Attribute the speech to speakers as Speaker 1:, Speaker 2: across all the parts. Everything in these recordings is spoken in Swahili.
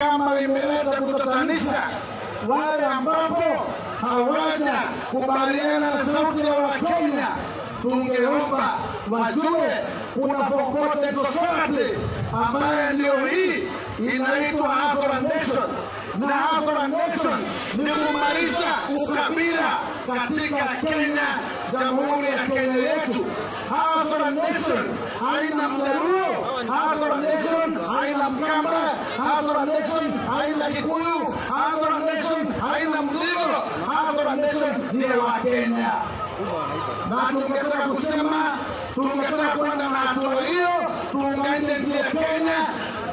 Speaker 1: Kama imeleta kutatanisha wale ambapo hawaja kubaliana na sauti ya Wakenya, tungeomba wajue kuna forgotten society ambaye ndio hii inaitwa Hustler Nation. Na Hustler Nation ni kumaliza ukabila katika Kenya, Jamhuri ya Kenya yetu. Hustler Nation haina Mjaluo, Hustler Nation haina Mkamba, Hustler Nation haina Kikuyu, Hustler Nation haina Mliro. Hustler Nation ni ya Wakenya. Na tungetaka kusema, tungetaka kwenda na hatua hiyo, tuunganishe nchi ya Kenya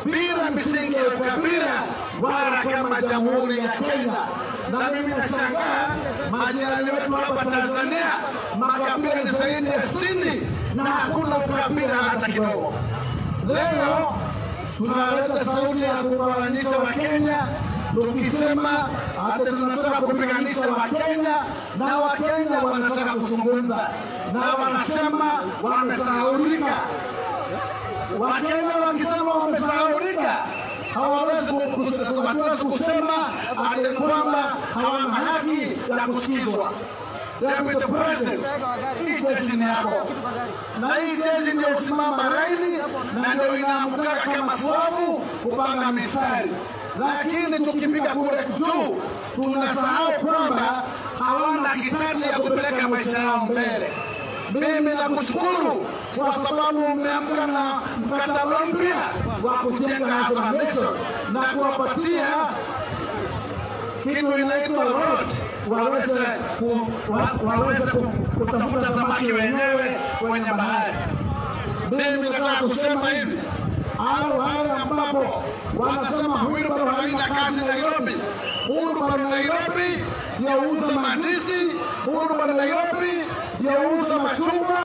Speaker 1: bila misingi ya ukabila wala kama Jamhuri ya Kenya. Na mimi nashangaa majirani wetu hapa Tanzania, makabila ni zaidi ya 60 na hakuna ukabila hata kidogo. Leo tunaleta sauti ya kugawanyisha Wakenya, tukisema hata tunataka kupiganisha Wakenya, na Wakenya wanataka kuzungumza na wanasema wamesahaulika. Wakenya wakisema wamesahaulika, hawawezi kusema ati kwamba hawana haki ya kusikizwa. Deputy President, hii jeshi ni yako, na hii jeshi ndio usimama raili na ndio inaamka kama swavu kupanga mistari. Lakini tukipiga kura juu, tunasahau kwamba hawana kitati ya kupeleka maisha yao mbele. Mimi nakushukuru kwa sababu umeamka na mkataba mpya wa kujenga Hustler Nation na kuwapatia kitu inaitwa road, waweze kutafuta samaki wenyewe kwenye bahari. Mimi nataka kusema hivi, hao ambapo wanasema wheelbarrow haina kazi Nairobi, wheelbarrow Nairobi yauza mandizi, wheelbarrow Nairobi yauza machungwa.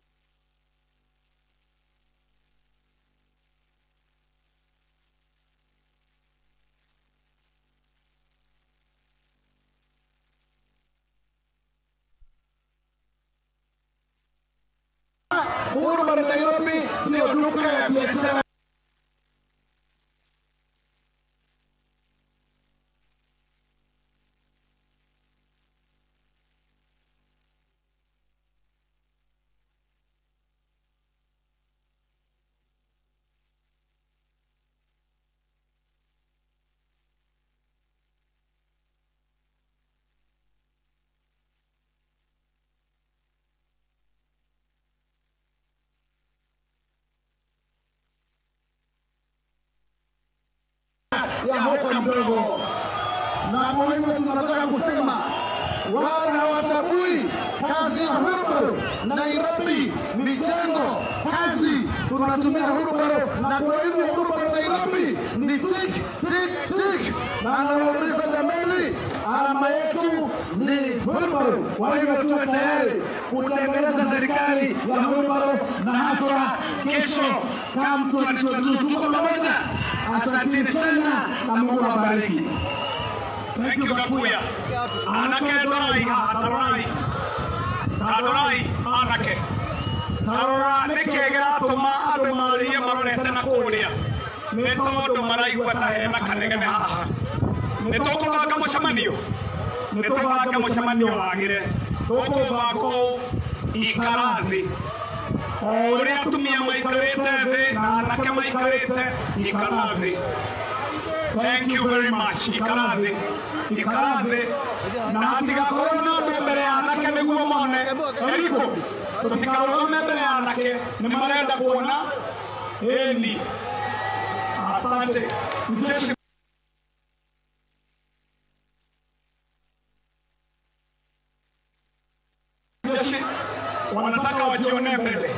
Speaker 1: Wheelbarrow Nairobi ndio duka ya biashara. Ya hoka mdogo. Na kwa hivyo tunataka kusema wale hawatabui kazi ya wheelbarrow Nairobi ni jengo, kazi tunatumia wheelbarrow, na kwa hivyo wheelbarrow Nairobi ni tik tik tik. Na anawauliza jamani, alama yetu ni wheelbarrow. Kwa hivyo tuwe tayari kutengeneza serikali ya wheelbarrow na Hustler kesho kama 2022. Tuko pamoja. Asanteni sana na Mungu awabariki.
Speaker 2: Thank you Gakuya. Anake dorai hatarai. Tadorai anake. Tarora nĩkĩ kĩratũma andũ marie marorete na kũrĩa? Nĩ tondũ maraigua ta hena kanegene haha. Nĩ tũkũbanga mũcemanio. Nĩ tũbanga mũcemanio wagĩre. Tũkũbanga kũu ikara thĩ. O ũrĩa atumia maikarĩte thĩ na anake maikarĩte, ikara thĩ. Thank you very much. Ikara thĩ. Ikara thĩ. Na hatigakorwo na ũndũ mbere ya anake nĩguo mone. Eriko, tũtikarũgame mbere ya anake, nĩ marenda kuona. Ĩni. Asante. Mcheshi. Jeshi wanataka wajione mbele.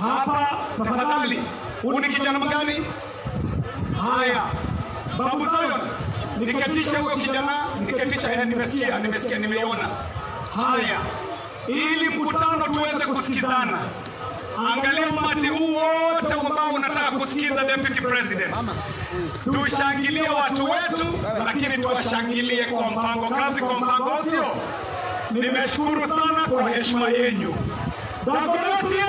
Speaker 2: Hapa tafadhali, huu ni kijana mgani? Haya, Babu Zion, niketisha huyo kijana, niketisha. Nimesikia, nimesikia, nimeiona. Haya, ili mkutano tuweze kusikizana. Angalia umati huu wote ambao unataka kusikiza Deputy President. Tushangilie watu wetu, lakini tuwashangilie kwa mpango kazi, kwa mpango sio. Nimeshukuru sana kwa heshima yenyu. Dagoretti,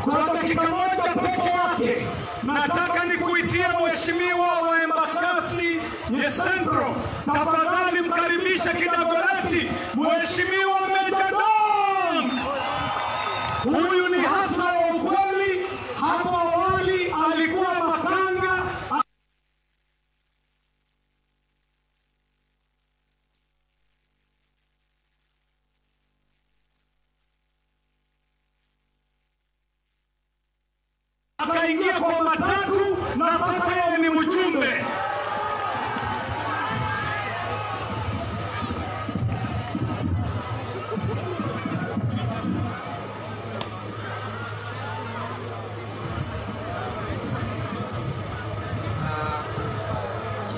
Speaker 2: kwa dakika moja peke yake nataka nikuitie mheshimiwa wa Embakasi ya Central. Tafadhali mkaribishe Kidagoreti Mheshimiwa Meja Dong. Huyu ni hasa wa ukweli. Hapo awali alikuwa makanga. Akaingia kwa matatu na sasa yeye ni mjumbe.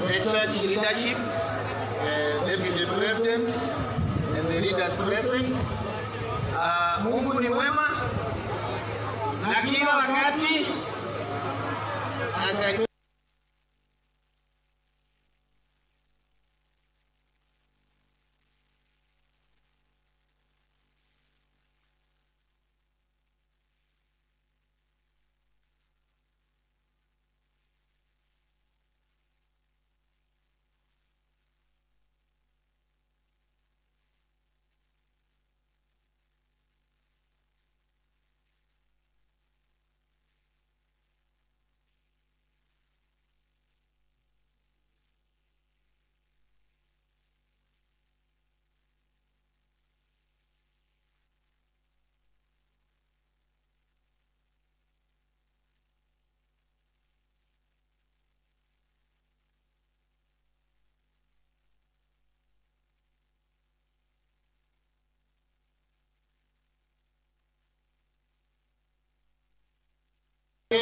Speaker 3: The church leadership, Deputy President and the leaders present. Mungu ni mwema na kila wakati. As I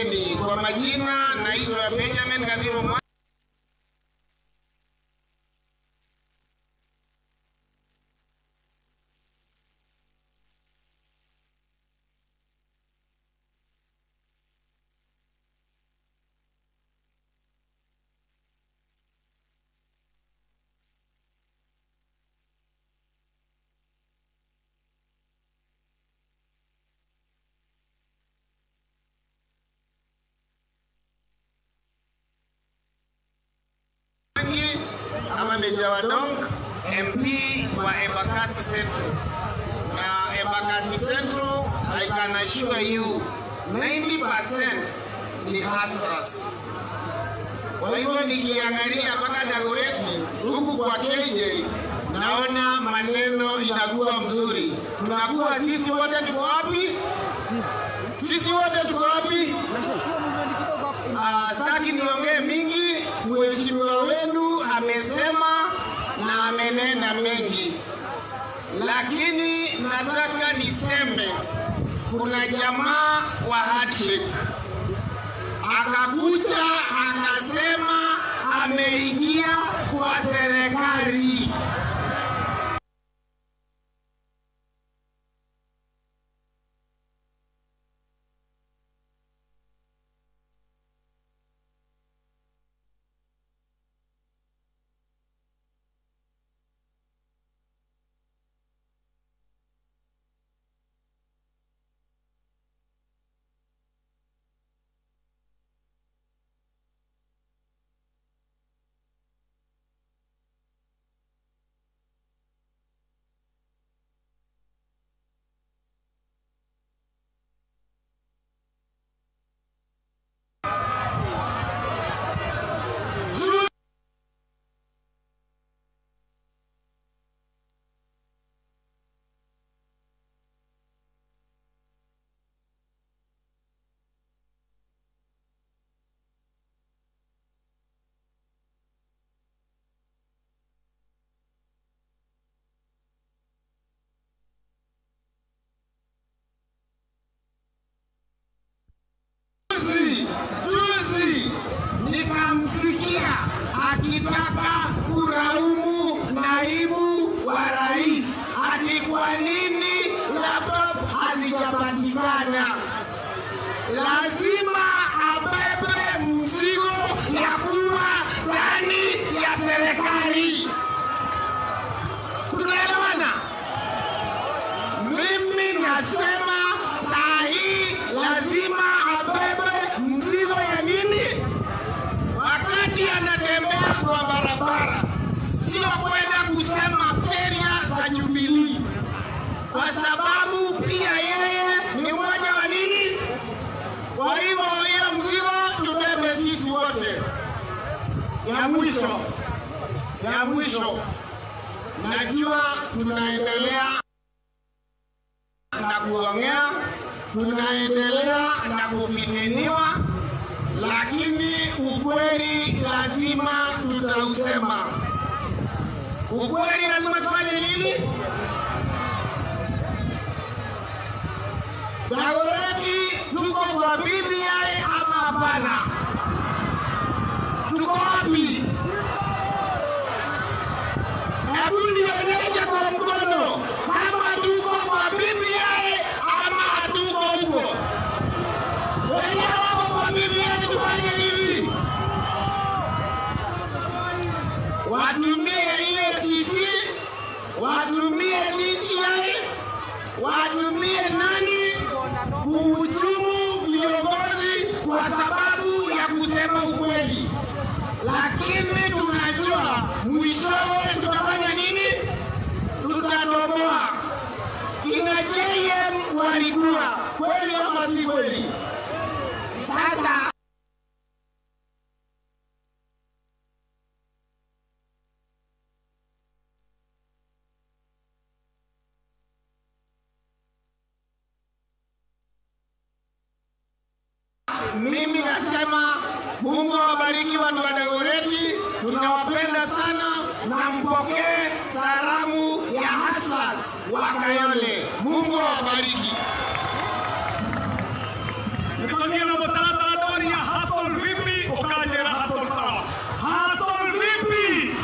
Speaker 3: Ni kwa majina naitwa Benjamin Kadhiro Mwangi ama Meja wa Dong, MP wa Embakasi Central. Na Embakasi Central, I can assure you 90% ni hustlers. Kwa hivyo nikiangalia mpaka Dagoretti huku kwa KJ naona maneno inakuwa mzuri. Tunakuwa sisi wote tuko wapi? Sisi wote tuko wapi? Sitaki niongee mingi. Mheshimiwa wenu amesema na amenena mengi, lakini nataka niseme kuna jamaa wa handshake akakuja akasema ameingia kwa serikali. akitaka kulaumu naibu wa rais ati kwa nini laptop hazijapatikana. Lazima abebe mzigo ya kuwa ndani ya serikali. Tunaelewana? Mimi nasema saa hii lazima abebe mzigo ya nini? Wakati anatembea kwa barabara, sio kwenda kusema feria za Jubilee, kwa sababu pia yeye ni mmoja wa nini? Kwa hivyo hiyo mzigo tubebe sisi wote. Ya mwisho, najua tunaendelea na kuongea, tunaendelea na kufitiniwa, lakini ukweli lazima tutausema. Ukweli lazima tufanye nini? Dagoretti, tuko kwa BBI ama hapana? Tuko wapi? Hebu nionyeshe kwa mkono kama tuko kwa BBI ama hatuko huko. Wenye wako kwa BBI tufanye nini? Watumie EACC, watumie DCI, watumie nani kuhujumu viongozi kwa sababu ya kusema ukweli. Lakini tunajua mwishowe tutafanya nini? Tutatoboa. Kina JM walikuwa kweli ama si kweli? Sasa mimi nasema Mungu awabariki watu wa Dagoretti, tunawapenda sana na mpokee salamu ya Hasas wa Kayole. Mungu awabariki.
Speaker 2: Nikuambia na mtaratara dori ya Hasol vipi, ukajera Hasol sawa. Hasol vipi?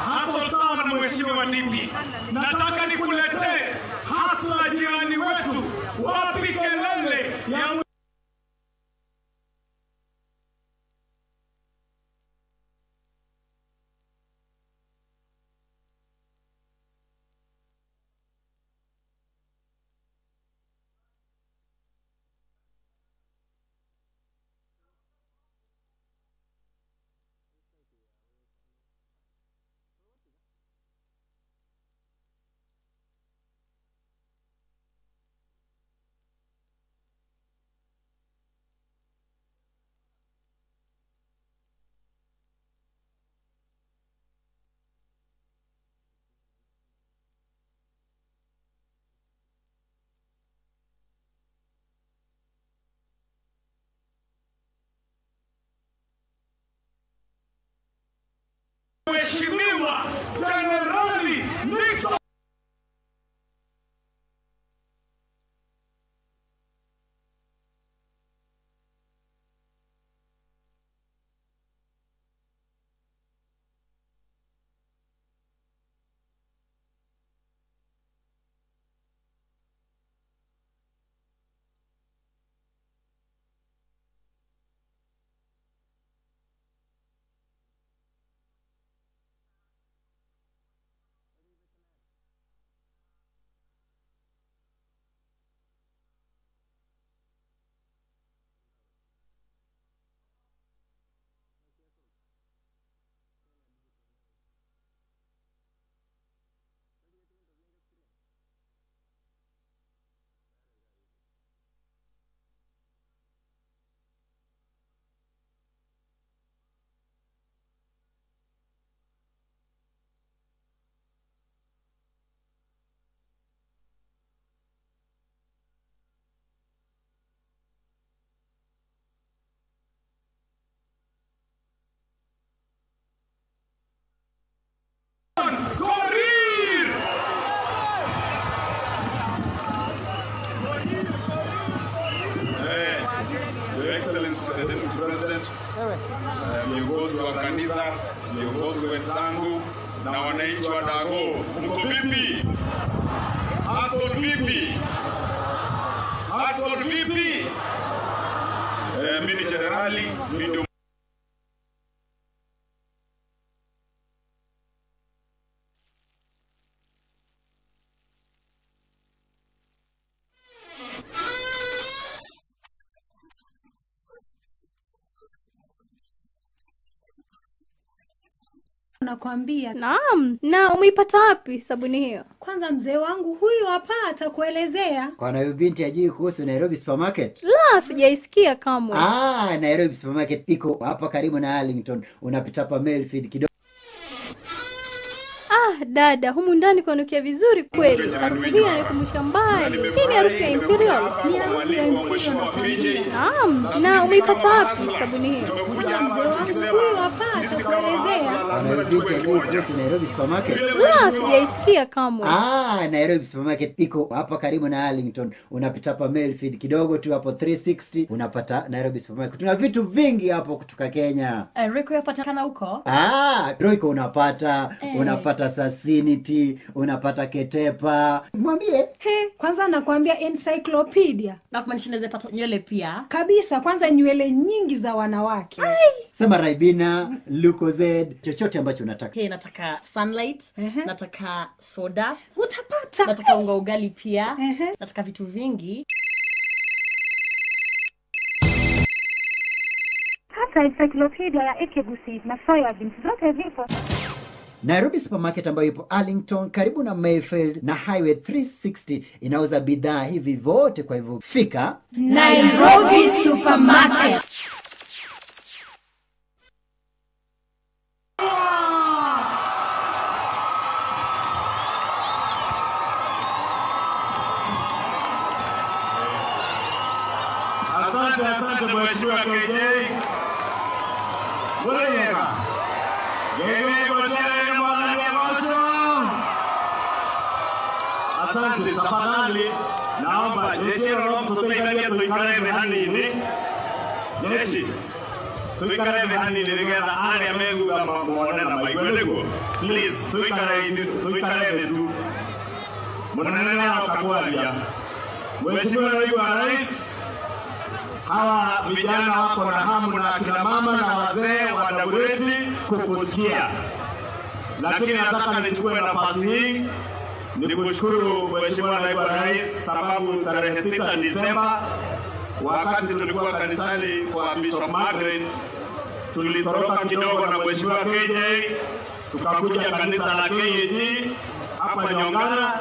Speaker 2: Hasol sawa na Mheshimiwa Ndimbi. Nataka nikuletee hasla jirani wetu, wapi kelele ya
Speaker 4: Viongozi wenzangu na wananchi wa Dago, mko vipi? Hustle vipi? Hustle vipi? Mimi ni jenerali, mimi ndio
Speaker 5: Nakwambia.
Speaker 6: Naam, na umeipata wapi sabuni hiyo?
Speaker 5: Kwanza mzee wangu huyu hapa atakuelezea.
Speaker 7: Kwa huyu binti ajui kuhusu Nairobi Supermarket?
Speaker 6: La, sijaisikia kamwe.
Speaker 7: Ah, Nairobi Supermarket iko hapa karibu na Arlington. Unapita hapa Mayfield kidogo.
Speaker 6: Ah, dada, humu ndani kunanukia vizuri kweli. Harufu hii inanikumbusha mbali. Hii ni harufu ya Imperial.
Speaker 5: Ni harufu ya Imperial.
Speaker 6: Naam, na umeipata wapi sabuni hiyo?
Speaker 4: Tumekuja hapa tukisema sisi kama hustler lazima tuwe kimoja.
Speaker 7: Nairobi Supermarket.
Speaker 6: La, sijaisikia kamwe.
Speaker 7: Ah, Nairobi Supermarket iko hapa karibu na Arlington. Unapita hapa Mayfield kidogo tu hapo 360 unapata Nairobi Supermarket. Tuna vitu vingi hapo kutoka Kenya.
Speaker 8: Royco yapatikana huko?
Speaker 7: Ah, Royco unapata, unapata Sasinity, unapata Ketepa. Mwambie.
Speaker 5: He, kwanza nakwambia encyclopedia.
Speaker 8: Na kumaanisha naweza pata nywele pia.
Speaker 5: Kabisa, kwanza nywele nyingi za wanawake. Ai!
Speaker 7: Sema Raibina, Lucozade, chochote ambacho unataka.
Speaker 8: Hey, nataka sunlight, nataka soda.
Speaker 5: Utapata.
Speaker 8: Nataka unga ugali pia. Nataka vitu vingi.
Speaker 9: Hata encyclopedia ya Ekegusi na soya beans zote zipo.
Speaker 7: Nairobi Supermarket ambayo ipo Arlington karibu na Mayfield na Highway 360 inauza bidhaa hivi vote, kwa hivyo fika
Speaker 10: Nairobi Supermarket.
Speaker 4: Asante, asante Mheshimiwa KJ. Mwenyewe. Asante, tafadhali naomba jeshi la mtuteithanie tuikare hanini. Jeshi tuikare hanini nigetha aria methutha mone na maigue niguo. Please tuikare tu. Munene nĩaroka kwaria. Mheshimiwa Naibu wa Rais, hawa vijana wako na hamu na akina mama na wazee wa Dagoretti kukusikia, lakini nataka nichukue nafasi hii nikushukuru Mheshimiwa Naibu wa Rais, sababu tarehe 6 Disemba wakati tulikuwa kanisani kwa Bishop Margaret tulitoroka kidogo na Mheshimiwa KJ tukakuja kanisa la KAG hapa Nyongara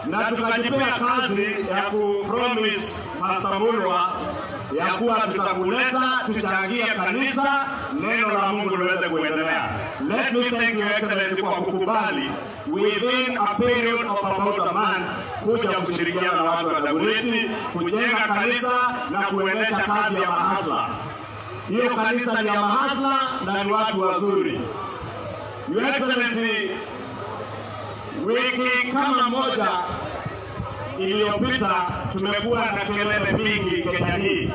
Speaker 4: na tukajipea kazi ya kupromise Pastor Mulwa ya kuwa tutakuleta tuchangie kanisa neno la Mungu liweze kuendelea. Let me thank your excellency kwa kukubali within a period of about a month kuja kushirikiana na watu wa Dagoretti kujenga kanisa na kuendesha kazi ya mahasla. Hiyo kanisa ni ya mahasla na ni watu wazuri. Your excellency, wiki kama moja iliyopita tumekuwa na kelele mingi Kenya hii,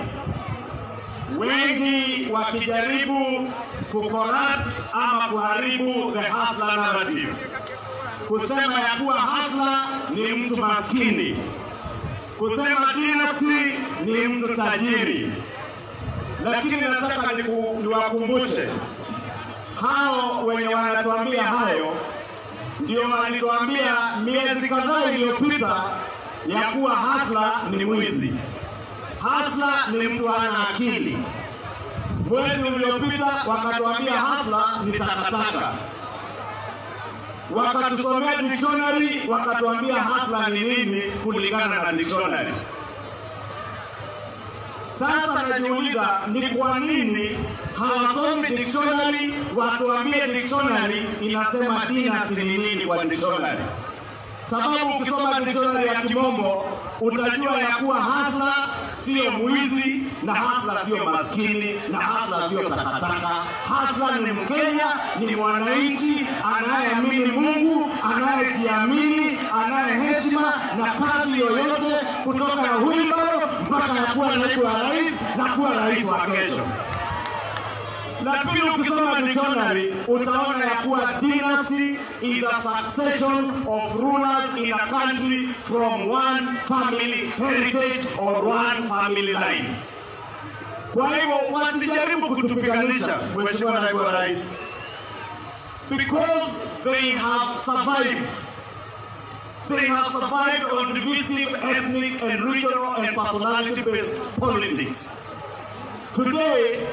Speaker 4: wengi wakijaribu kucorrupt ama kuharibu the hustler narrative, kusema ya kuwa hustler ni mtu maskini, kusema dynasty ni mtu tajiri. Lakini nataka niwakumbushe hao wenye wanatuambia hayo ndio walituambia miezi kadhaa iliyopita ya kuwa hustler ni mwizi, hustler ni mtu hana akili. Mwezi uliopita wakatuambia hustler ni takataka, wakatusomea dictionary wakatuambia hustler ni nini kulingana na dictionary. Sasa najiuliza ni kwa nini hawasomi dictionary, watuambie dictionary inasema dynasty ni nini kwa dictionary. Sababu ukisoma dictionary ya Kimombo utajua ya kuwa hustler sio mwizi, na hustler sio maskini, na hustler sio takataka. Hustler ni Mkenya, ni mwananchi anayeamini Mungu, anayejiamini, anayeheshima na kazi yoyote kutoka wheelbarrow mpaka ya kuwa naibu wa rais na kuwa rais wa kesho. La pili, ukisoma dictionary utaona ya kuwa dynasty is a succession of rulers in a country from one family heritage or one family line. Kwa hivyo wasijaribu kutupiganisha, Mheshimiwa Naibu wa Rais, because they have survived. They have survived on divisive ethnic and regional and personality-based politics. Today,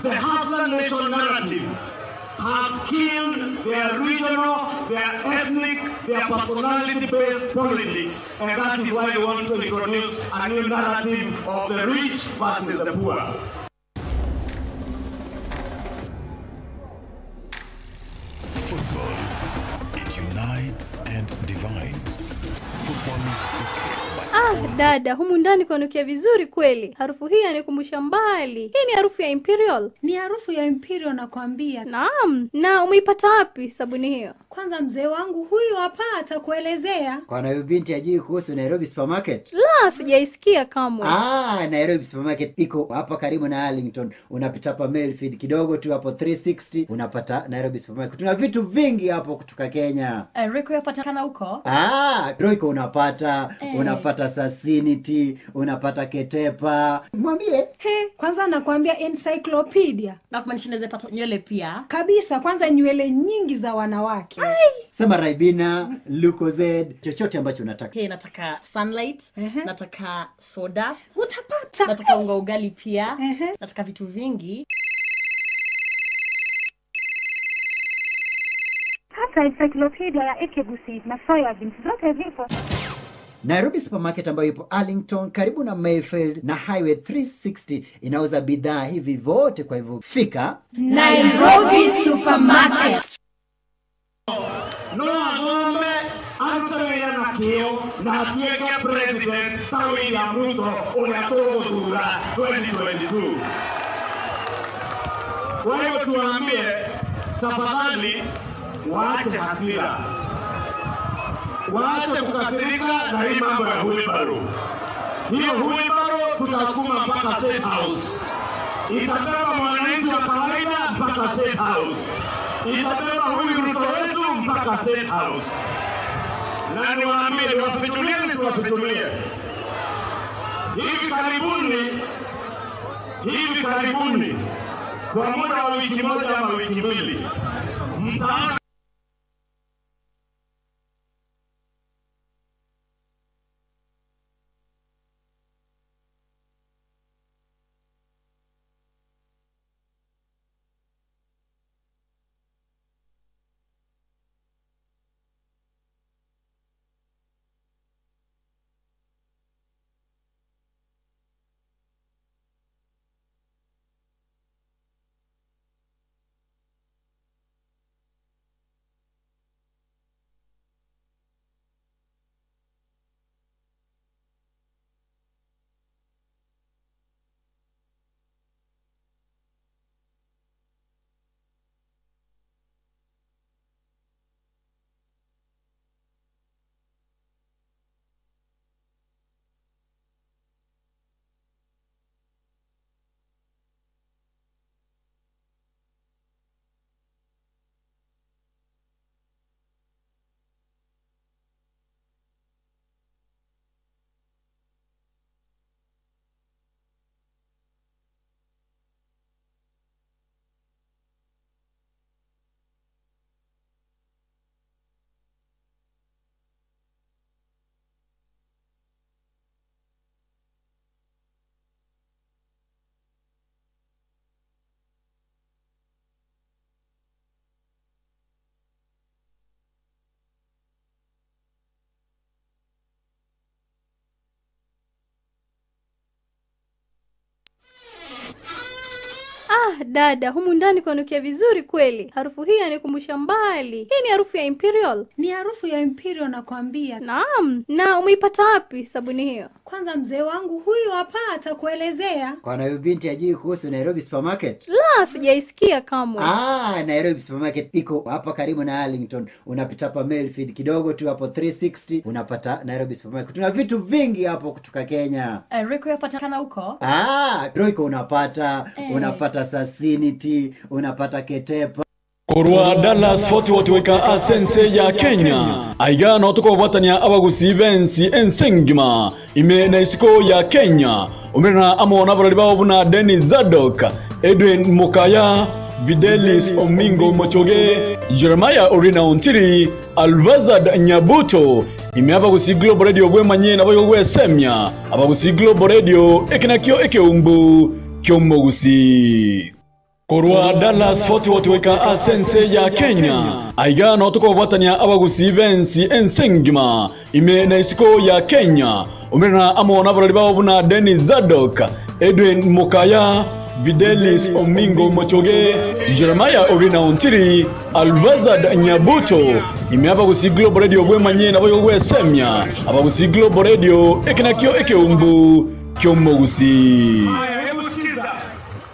Speaker 4: the Hustler Nation narrative has killed their regional, their ethnic, their personality-based politics. And that is why we want to introduce a new narrative of the rich versus the poor.
Speaker 11: Football, it unites and divides. Football is victory by
Speaker 6: Ah, dada, humu ndani kwanukia vizuri kweli. Harufu hii yanikumbusha mbali. Hii ni harufu ya Imperial.
Speaker 5: Ni harufu ya Imperial nakwambia.
Speaker 6: Naam. Na umeipata wapi sabuni hiyo?
Speaker 5: Kwanza mzee wangu huyu hapa atakuelezea.
Speaker 7: Kwa huyu binti ajui kuhusu Nairobi Supermarket?
Speaker 6: La, sijaisikia kamwe.
Speaker 7: Ah, Nairobi Supermarket iko hapa karibu na Arlington. Unapita hapa Mayfield kidogo tu hapo 360 unapata Nairobi Supermarket. Tuna vitu vingi hapo kutoka Kenya.
Speaker 8: Royco yapatikana huko?
Speaker 7: Ah, Royco unapata, unapata Sasinity, unapata Ketepa. Mwambie.
Speaker 5: He, kwanza nakwambia encyclopedia.
Speaker 8: Na kumaanisha naweza pata nywele pia.
Speaker 5: Kabisa, kwanza nywele nyingi za wanawake.
Speaker 7: Ai! Sema Raibina, Lucozade, chochote ambacho unataka.
Speaker 8: Hey, nataka sunlight, nataka soda.
Speaker 5: Utapata.
Speaker 8: Nataka unga ugali pia. Nataka vitu vingi.
Speaker 9: Hata encyclopedia ya Ekegusi na soya beans zote zipo.
Speaker 7: Nairobi Supermarket ambayo ipo Arlington karibu na Mayfield na Highway 360 inauza bidhaa hivi vote, kwa hivyo fika
Speaker 10: Nairobi Supermarket.
Speaker 4: No agombe arute na kio na atuweke president ta William Ruto uria tuguthura 2022. Kwa hivyo tuambie tafadhali, waache hasira, waache kukasirika na hii mambo ya wheelbarrow. Hiyo wheelbarrow tutasukuma mpaka State House. Itabeba mwananchi wa kawaida mpaka State House. Itabeba huyu Ruto wetu mpaka State House. Na niwaambie, niwafichulie nisiwafichulie, hivi karibuni kwa muda wa wiki moja ama wiki mbili mtaona
Speaker 6: Ah, dada, humu ndani kwanukia vizuri kweli. Harufu hii yanikumbusha mbali. Hii ni harufu ya Imperial.
Speaker 5: Ni harufu ya Imperial nakwambia.
Speaker 6: Naam. Na umeipata wapi sabuni hiyo?
Speaker 5: Kwanza mzee wangu huyu hapa atakuelezea.
Speaker 7: Kwa huyu binti ajui kuhusu Nairobi Supermarket?
Speaker 6: La, sijaisikia kamwe.
Speaker 7: Ah, Nairobi Supermarket iko hapa karibu na Arlington. Unapita hapa Mayfield kidogo tu hapo 360 unapata Nairobi Supermarket. Tuna vitu vingi hapo kutoka Kenya.
Speaker 8: Royco yapatikana huko?
Speaker 7: Ah, Royco unapata, unapata unapata Siniti, unapata Ketepa.
Speaker 12: Korwa Dallas Fort Worth weka asense ya Kenya aiga no tukobwatania abagusi bensi ensengima ime na isiko ya Kenya umerana amona barali bao buna Dennis Zadok, Edwin Mokaya, Videlis Omingo Mochoge, Jeremiah Orina Ontiri, Alvazad Nyabuto. Ime abagusi Global Radio bwemanye nabayo gwesemya abagusi Global Radio ekinakio ekeumbu kyomogusi. Korwa Dallas Fort Worth weka asense ya Kenya aiga no tukobwatania abagusi bensi ensengima ime na isiko ya Kenya umerana amona barali bao buna Dennis Zadok, Edwin Mokaya, Videlis Omingo Mochoge, Jeremiah Orina Ontiri, Alvazad Nyabuto. Ime abagusi Global Radio bwemanye nabayo gwesemya abagusi Global Radio ekinakio ekeumbu kyomogusi.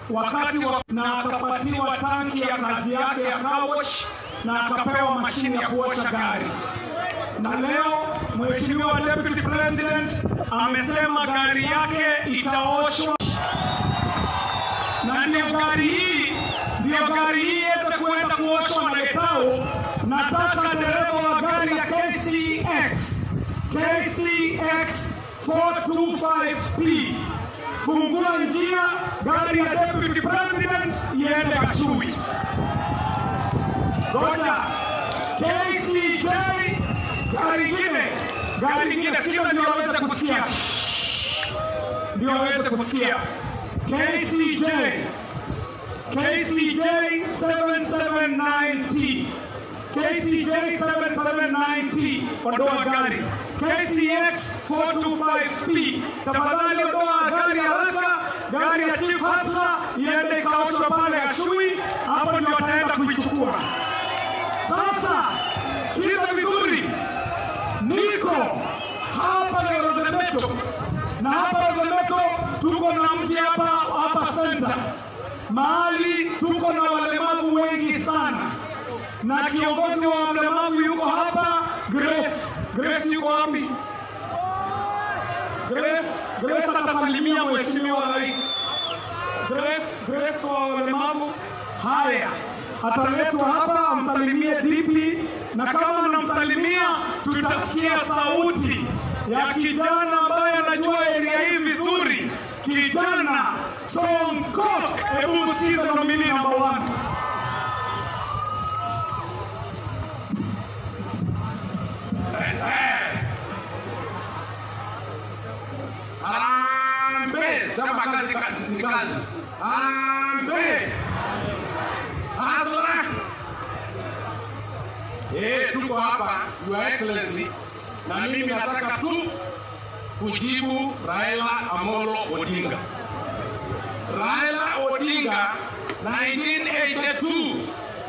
Speaker 2: Wakati na akapatiwa tanki ya kazi yake ya car wash na akapewa mashini ya kuosha gari. Na leo Mheshimiwa Deputy President amesema gari yake itaoshwa. Na ndio gari hii iweze kuenda kuoshwa na Getau. Nataka dereva wa gari ya KCX 425P fungua njia gari ya Deputy President iende Kashui. Goja KCJ gari ingine sikiza ndio waweze kusikia. Ndio waweze kusikia. KCJ 779T. KCJ 779T. Ondoa gari. KCX 425P. Tafadhali ondoa gari haraka. Gari ya Chief Hasa iende ikaoshwe pale Kashui, hapo ndio ataenda kuichukua. Sasa sikiza vizuri. Niko hapa Rosemeto. Na hapa Rosemeto tuko na mji hapa center. Mahali tuko na walemavu wengi sana. Na kiongozi wa mlemavu yuko hapa, Grace. Grace yuko wapi? Grace atasalimia Mheshimiwa Rais. Grace wa walemavu. Haya, ataletwa hapa amsalimie DP, na kama anamsalimia tutasikia sauti ya kijana ambaye anajua area hii vizuri, kijana Songkok. Hebu msikize nominee number 1.
Speaker 1: Harambee! Sema kazi ni kazi. Harambee! Hasla! Tuko hapa Your Excellency, na mimi nataka tu kujibu Raila Amolo Odinga. Raila Odinga 1982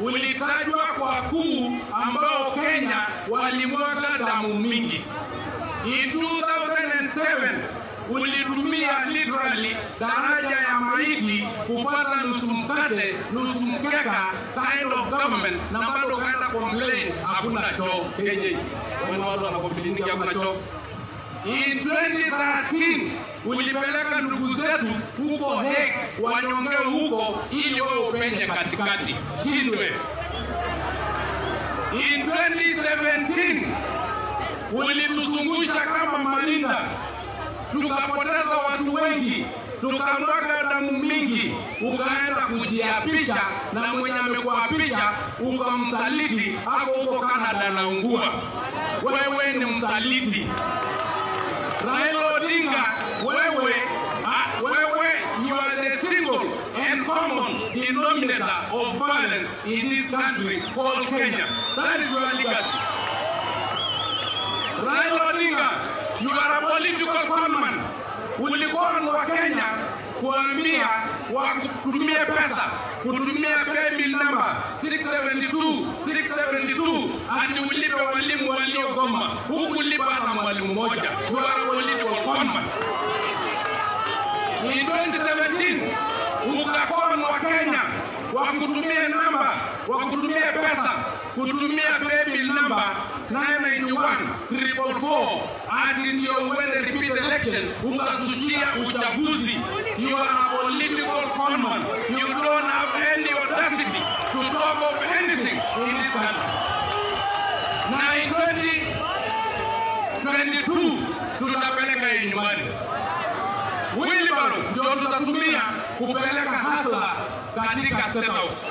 Speaker 1: ulitajwa kwa kuu ambao Kenya walimwaga damu mingi. In 2007 ulitumia literally daraja ya maiti kupata nusu mkate, nusu mkeka kind of government, na bado kaenda complain hakuna choo Kenya. Watu wana complain hakuna choo. In 2013 ulipeleka ndugu zetu huko Hague wanyongewe huko ili wewe upenye katikati. Shindwe. In 2017 ulituzungusha kama malinda, tukapoteza watu wengi, tukamwaga damu mingi, ukaenda kujiapisha na mwenye amekuapisha ukamsaliti, hapo huko Canada naungua. Wewe ni msaliti. Raila Odinga, wewe, you are the single and common denominator of violence in this country called Kenya. That is your legacy. Raila Odinga, you are a political conman. Ulikuwa wa Kenya kuambia wakutumie pesa, kutumia paybill number 672 672 ati ulipe walimu waliogoma. Hukulipa hata mwalimu mmoja. You are a political conman. In 2017 ukakuwa wa Kenya wakutumie namba, wakutumie pesa
Speaker 13: kutumia paybill number 991 444 ati ndio uende repeat election ukasushia uchaguzi. You are a political conman. You don't have any audacity to talk of anything in this country. Na in 2022 tutapeleka hii nyumbani. Wheelbarrow ndio tutatumia kupeleka hasa katika State House.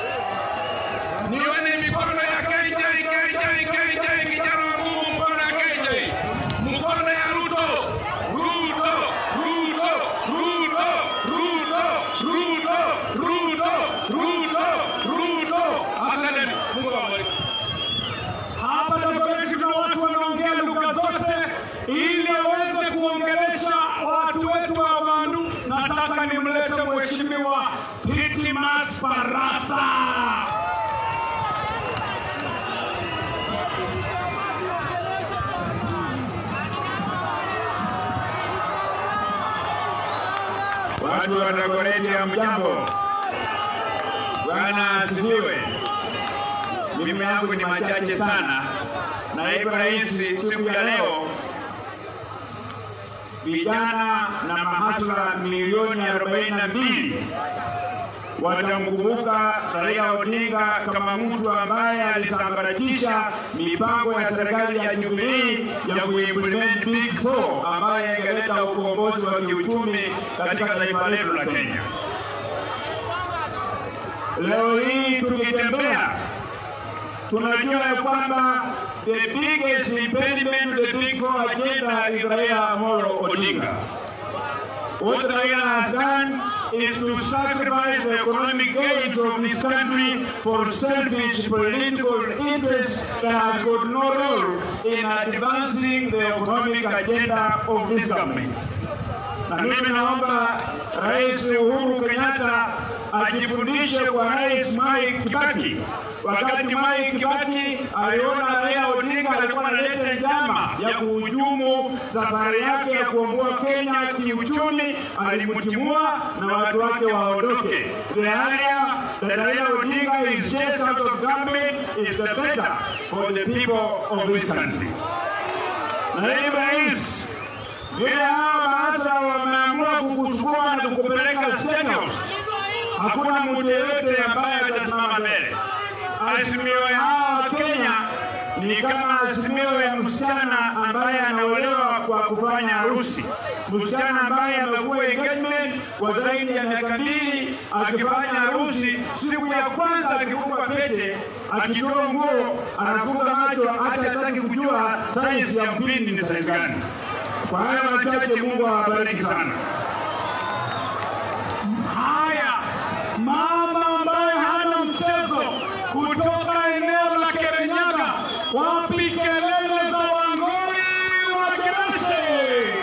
Speaker 13: Nione mikono ya KJ, KJ, KJ, kijana wa nguvu, mkono ya KJ, mkono ya Ruto, Ruto, Ruto, Ruto, Ruto, Ruto, Ruto, Ruto, Ruto. Asanteni, Mungu awabariki.
Speaker 2: Hapa Dagoretti tuna watu wanaongea lugha zote ili aweze kuongelesha watu wetu wa Bandu. Nataka nimlete Mheshimiwa Titimas Barasa.
Speaker 14: Watu wa Dagoretti, hamjambo? Bwana asifiwe. Mimi yangu ni machache sana. Naibu Rais, siku ya leo vijana na mahasla milioni 42 watamkumbuka Raila Odinga kama mtu ambaye alisambaratisha mipango ya serikali ya Jubilee ya kuimplement Big Four ambaye ingeleta ukombozi wa kiuchumi katika taifa letu la Kenya. Leo hii tukitembea tunajua ya kwamba the biggest impediment to the Big Four agenda is Raila Amolo Odinga. What Raila has done is to sacrifice the economic gains of this country for selfish political interests that has got no role in advancing the economic agenda of this government. Na mimi naomba Rais Uhuru Kenyatta ajifundishe kwa Rais Mwai Kibaki. Wakati Mwai Kibaki aliona Raila Odinga alikuwa analeta njama ya kuhujumu safari yake ya kuongoa Kenya kiuchumi, alimtimua na watu wake waondoke. The earlier that Raila Odinga is chased out of government is the better for the people of this country. Naibu Rais, vile hawa maasa wameamua kukusukuma na kukupeleka State House, hakuna mtu yeyote ambaye atasimama mbele. Azimio ya hawa wa Kenya ni kama azimio ya msichana ambaye anaolewa kwa kufanya harusi. Msichana ambaye amekuwa engagement kwa zaidi ya miaka 2 akifanya harusi, siku ya kwanza akifungwa pete, akitoa nguo, anafunga macho, hata hataki kujua size ya mpindi ni size gani. Kwa hayo machache, Mungu awabariki sana.
Speaker 2: Haya, mama ambaye hana mchezo kutoka eneo la Kirinyaga, wapi kelele za Wangoi wa Kereshe?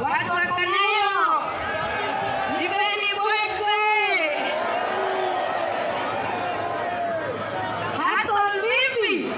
Speaker 15: Watu wa Kanairo, nipeni bwekse. Hassan vipi?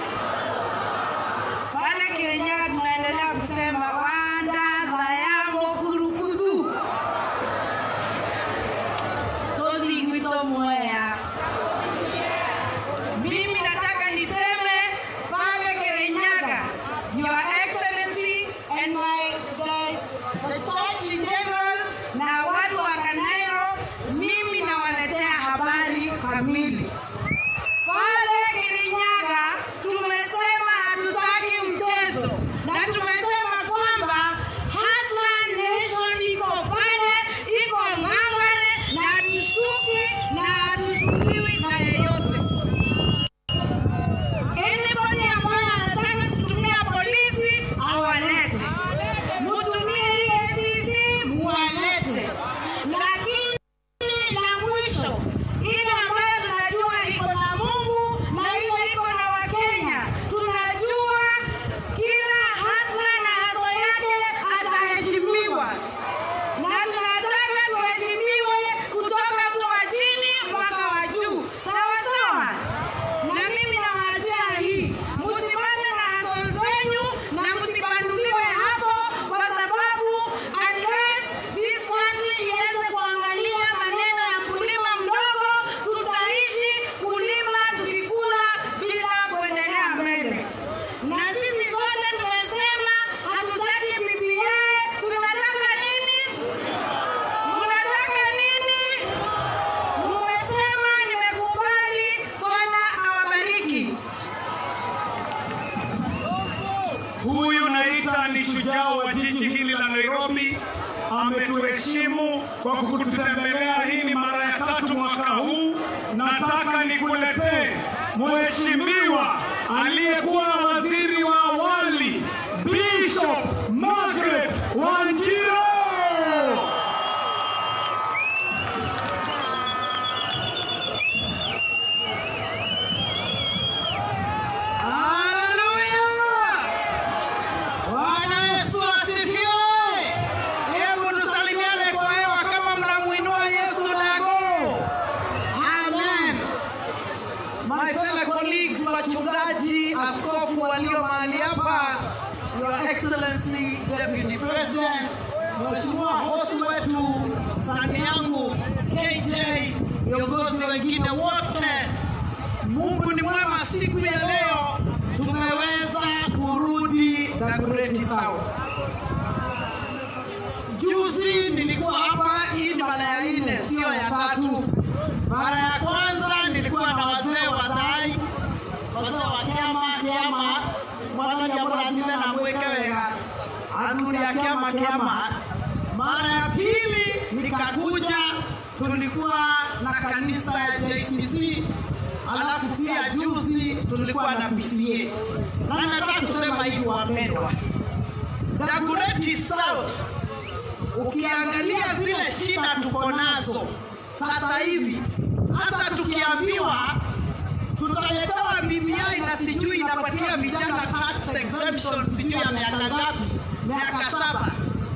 Speaker 2: Umetuheshimu kwa kututembelea. Hii ni mara ya tatu mwaka huu. Nataka nikuletee mheshimiwa aliyekuwa waziri wa awali, Bishop Margaret Wanjiru.
Speaker 3: Wachungaji, askofu walio mahali hapa, Your Excellency Deputy President, Mheshimiwa host wetu, sani yangu KJ, viongozi wengine wote, Mungu ni mwema. Siku ya leo tumeweza kurudi Dagoretti South. Juzi nilikuwa hapa, hii ni mara ya 4, sio ya 3. Mara ya kwanza nilikuwa na wazee wa Thai, wazee wa kiama mwana jambo na mwekewega aturi ya kiama. Mara ya pili nikakuja, tulikuwa na kanisa ya JCC, alafu pia juzi tulikuwa na PCA. Na nataka kusema hivi wapendwa, Dagoretti South, ukiangalia zile shida tuko nazo sasa hivi, hata tukiambiwa tutaletewa BBI na sijui inapatia vijana tax exemption sijui ya miaka ngapi, miaka 7.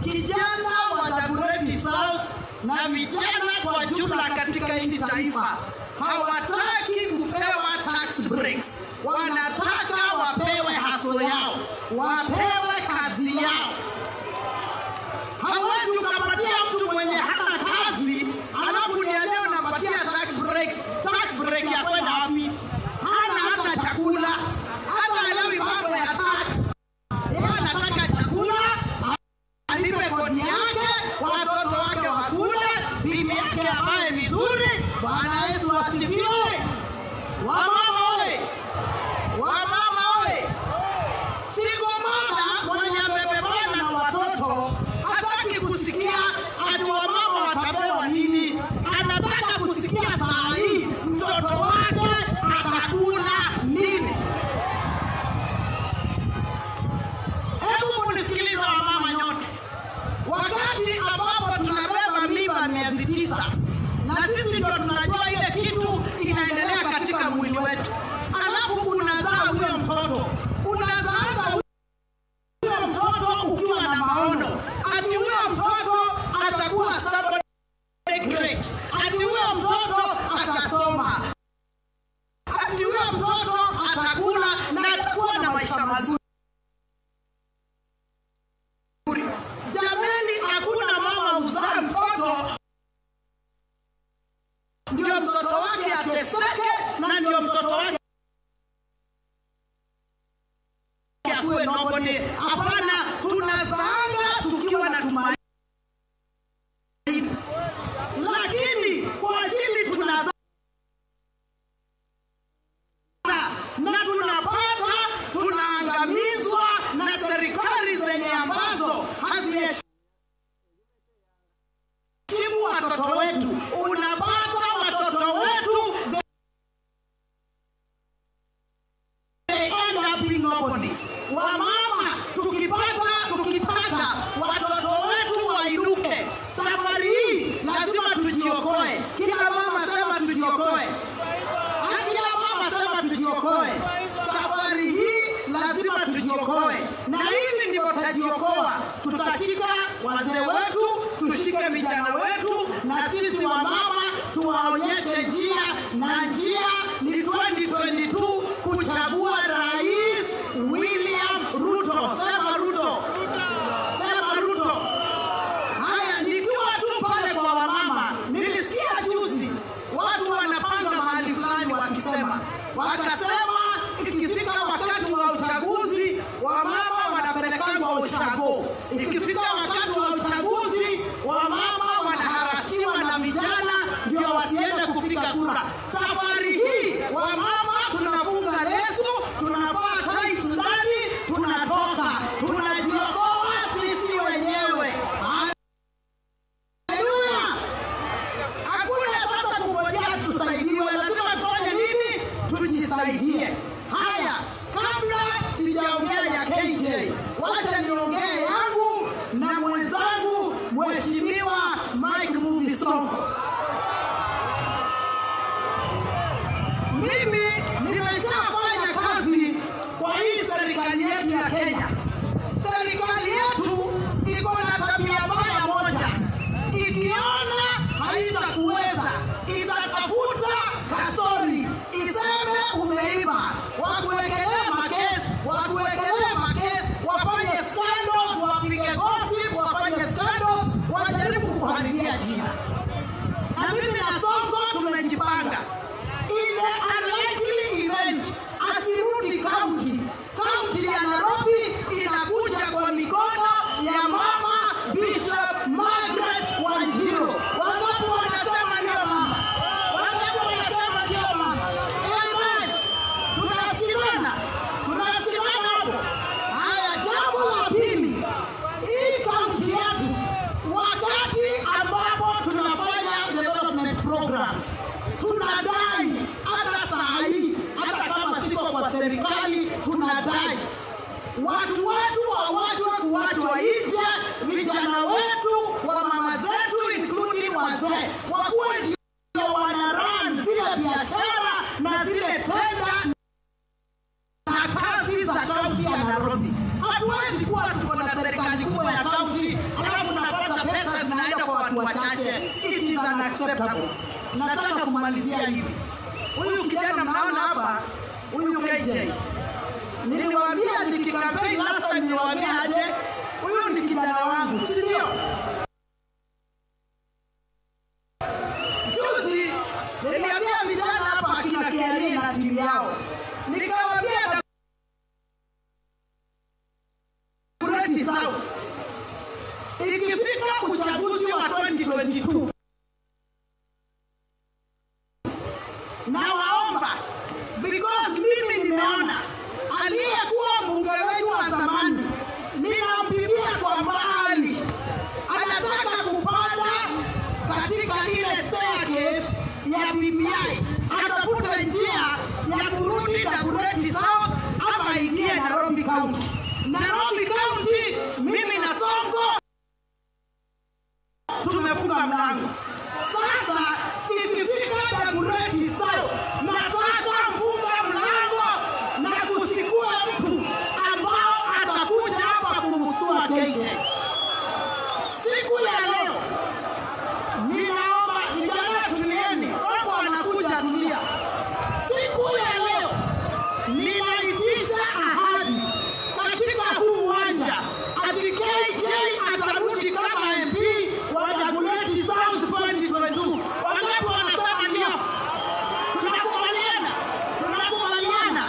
Speaker 3: Kijana wa Dagoretti South na vijana kwa jumla katika hili taifa hawataki kupewa tax breaks, wanataka wapewe haso yao, wapewe kazi yao. Hawezi ukapatia mtu mwenye hana kazi alafu niambie unampatia tax breaks. Tax break ya kwenda wapi? Hana hata chakula, hata elewi mambo ya tax. Yeye anataka chakula, alipe kodi yake, watoto wake wakule, bibi yake avae vizuri. Bwana Yesu asifiwe. Wamama ole, wamama ole. Single mother mwenye amebebana na watoto hataki kusikia ati wamama watapewa nini. Anataka kusikia saa hii mtoto wake atakula nini. Hebu munisikiliza wamama nyote. Wakati ambapo tunabeba mimba miezi 9, na sisi ndio tunajua ile kitu inaendelea katika mwili wetu, alafu unazaa huyo mtoto, unazaa huyo mtoto ukiwa na maono ati huyo mtoto atakuwa somebody great, ati huyo mtoto atasoma, ati huyo mtoto atakula na atakuwa na maisha mazuri. Jameni, hakuna mama uzaa mtoto ndio mtoto wake ateseke na ndio mtoto wake akuwe nobody. Hapana, tunazaanga tukiwa na tumaini, lakini kwa ajili tunazaa na tunapata, tunaangamizwa na serikali zenye ambazo haziheshimu watoto wetu. Unapata watoto wetu they end up being nobodies. Wamama tukipata watoto wetu wainuke. Safari hii lazima tujiokoe. Kila mama sema tujiokoe. Kila mama sema tujiokoe. Safari hii lazima tujiokoe. Na hivi ndivyo tutajiokoa. Tutashika wazee wetu, tushike vijana wetu, na sisi wamama tuwaonyeshe njia, na njia ni 2022 kuchagua Rais William Ruto. Sema Ruto. Sema Ruto. Haya, nikiwa tu pale kwa wamama, nilisikia juzi watu wanapanga mahali fulani wakisema, wakasema ikifika wakati wa uchaguzi wamama wanapelekangwa ushago. Ikifika wakati wa uchaguzi wamama wanaharasiwa na vijana ndio wasiende kupiga kura. Safari hii wamama tunafunga leso, tunavaa tights ndani, tunatoka, tunajiokoa sisi wenyewe.
Speaker 16: haitakuweza, itatafuta kasori iseme umeiba, wakuwekelee makesi, wakuwekelee makesi, wafanye scandals, wapige gossip, wafanye scandals, wajaribu kuharibia jina. Na mimi na Sonko tumejipanga, in the unlikely event asirudi county, county ya Nairobi inakuja kwa mikono ya mama Bishop Margaret Wanjiru. Wangapi wanasema ndio mama? Wangapi wanasema ndio mama? Amen. Tunasikizana, tunasikizana hapo. Haya, jambo la pili, hii county yetu, wakati ambapo tunafanya development programs, tunadai hata saa hii, hata kama siko kwa serikali, tunadai watu wetu hawachwe kuachwa nje, vijana wetu wa mama zetu including wazee wakuwe ndio wana run zile biashara na zile tenda na kazi za kaunti ya Nairobi. Hatuwezi kuwa tuko na serikali kubwa ya kaunti alafu tunapata pesa zinaenda kwa watu wachache. It is unacceptable. Nataka kumalizia hivi. Huyu kijana mnaona hapa, huyu KJ, niliwaambia nikikampeni last time, niliwaambia aje, huyu ni kijana wangu, si ndio? Juzi niliambia vijana hapa akina KRA na timu yao, nikawaambia Dagoretti South, ikifika uchaguzi wa 2022, nawaomba, because mimi nimeona aliyekuwa mbunge wetu wa zamani ninampigia kwa mbali, anataka kupanda katika ile staircase ya BBI, atafute njia ya kurudi Dagoretti South ama ingie Nairobi County. Nairobi County, mimi na Sonko tumefunga mlango. Sasa ikifika Dagoretti South, nataka mfunga mlango na kusikua mtu ambao atakuja hapa kumsua KJ. Siku ya leo ninaomba vijana, tulieni. Sonko anakuja, tulia. Siku ya leo ninaitisha ahadi katika huu uwanja ati KJ atarudi kama MP wa Dagoretti South 2022. Wangapi wanasema ndio? Tunakubaliana, tunakubaliana.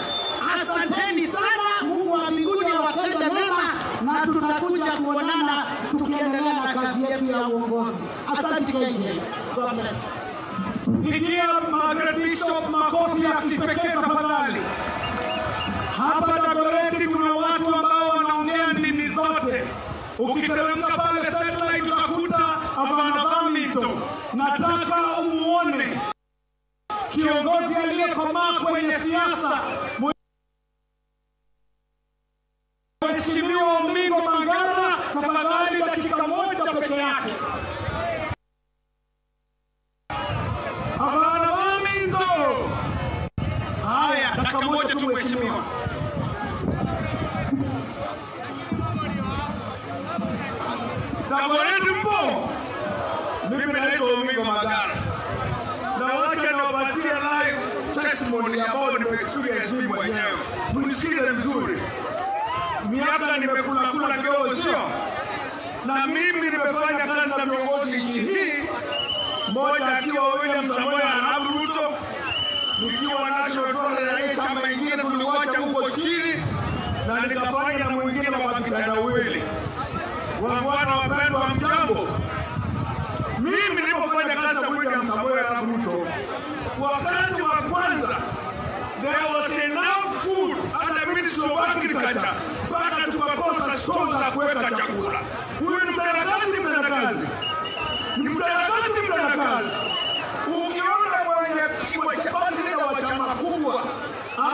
Speaker 16: Asanteni sana. Mungu wa mbinguni awatende mema, na tutakuja kuonana tukiendelea na kazi yetu ya uongozi. Asante KJ. God bless.
Speaker 2: Pigia Margaret Bishop makofi ya kipekee tafadhali. Hapa Dagoretti tuna watu ambao wanaongea ndimi zote. Ukiteremka pale satellite utakuta Avana Vaminto. Nataka umuone kiongozi aliyekomaa kwenye siasa, Mheshimiwa Omingo Magara, tafadhali dakika moja peke yake. Avana Vaminto. Haya, dakika moja tu mheshimiwa.
Speaker 14: Dagoretti mpo? Mimi naitwa Omingo Magara. Na wacha niwapatie live testimony ambayo nimeexperience mimi mwenyewe. Mnisikize vizuri. Miaka nimekula kula kidogo, sio? Na mimi nimefanya kazi na viongozi nchi hii, mmoja akiwa William Samoei Arap Ruto, nikiwa National Treasury ya chama ingine tuliwacha huko chini, na nikafanya na mwingine wa Kitandawili. Wangwana wapendwa, mjambo. Mimi nilipofanya kazi na William Samoei Arap Ruto, wakati wa kwanza there was enough food under Ministry of Agriculture mpaka tukakosa store za kuweka chakula. Huyu ni mtendakazi, mtendakazi, ni mtendakazi, mtendakazi. Ukiona mwenye party leader wa chama kubwa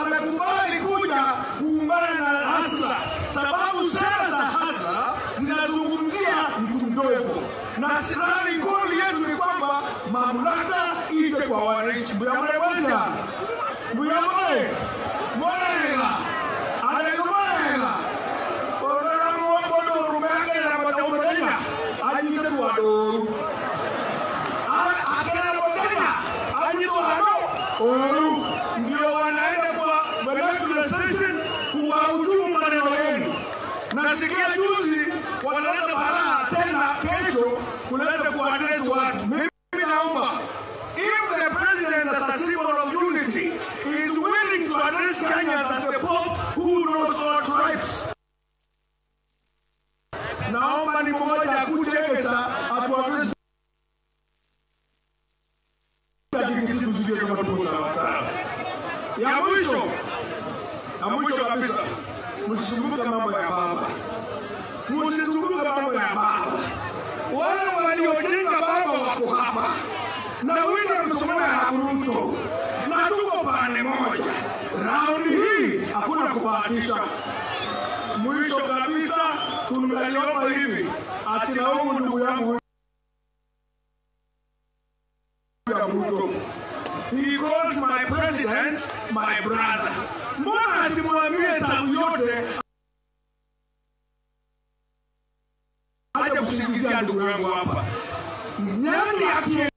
Speaker 14: amekubali kuja kuungana na Hasla, sababu sera za Hasla zinazungumzia mtu mdogo, na rally goal yetu ni kwamba mamlaka ije kwa wananchi. Muyamore muyamore morega alegorega orera mobodo rumenge na matamodenya anyite twadoru Oru ndio wanaenda kwa vernacular station kuwahujumu maneno yenu. Nasikia juzi wanaleta balaa tena kesho kuleta kuaddress watu. Mimi naomba, if the president as a symbol of unity is willing to address Kenyans as the Pope who knows all tribes, naomba ni mmoja akuje Egesa atuaddress kama tuko sawa sawa. Ya mwisho kabisa, msisumbuke mambo ya baba. Msisumbuke mambo ya baba. Wale waliojenga baba wako hapa. Na William Samoei Ruto. Na tuko pande moja. Raundi hii hakuna kubahatisha. Mwisho kabisa tunaliomba hivi, asilaumu ndugu yangu Ruto. He calls my president my brother. Mbona asimwambie tabu yote aje kusingizia ndugu yangu hapa? Nyani akienda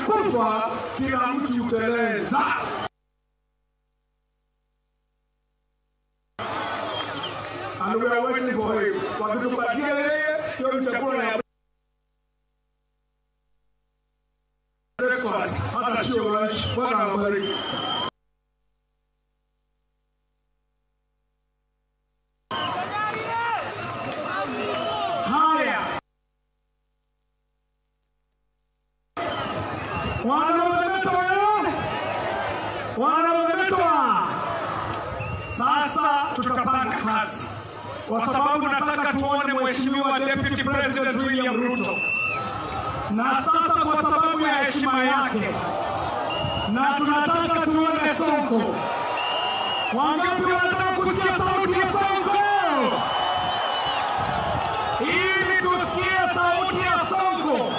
Speaker 14: kufa kila mtu uteleza. And we are waiting for him. Wakitupatia yeye hiyo chakula ya breakfast, hata sio lunch. Bwana awabariki. Haya, wana sasa tutapanga kazi, kwa sababu nataka tuone Mheshimiwa Deputy President William Ruto. Na sasa kwa sababu ya heshima yake, na tunataka tuone Sonko. Wangapi wanataka kusikia sauti ya Sonko? Ili tusikie sauti ya Sonko.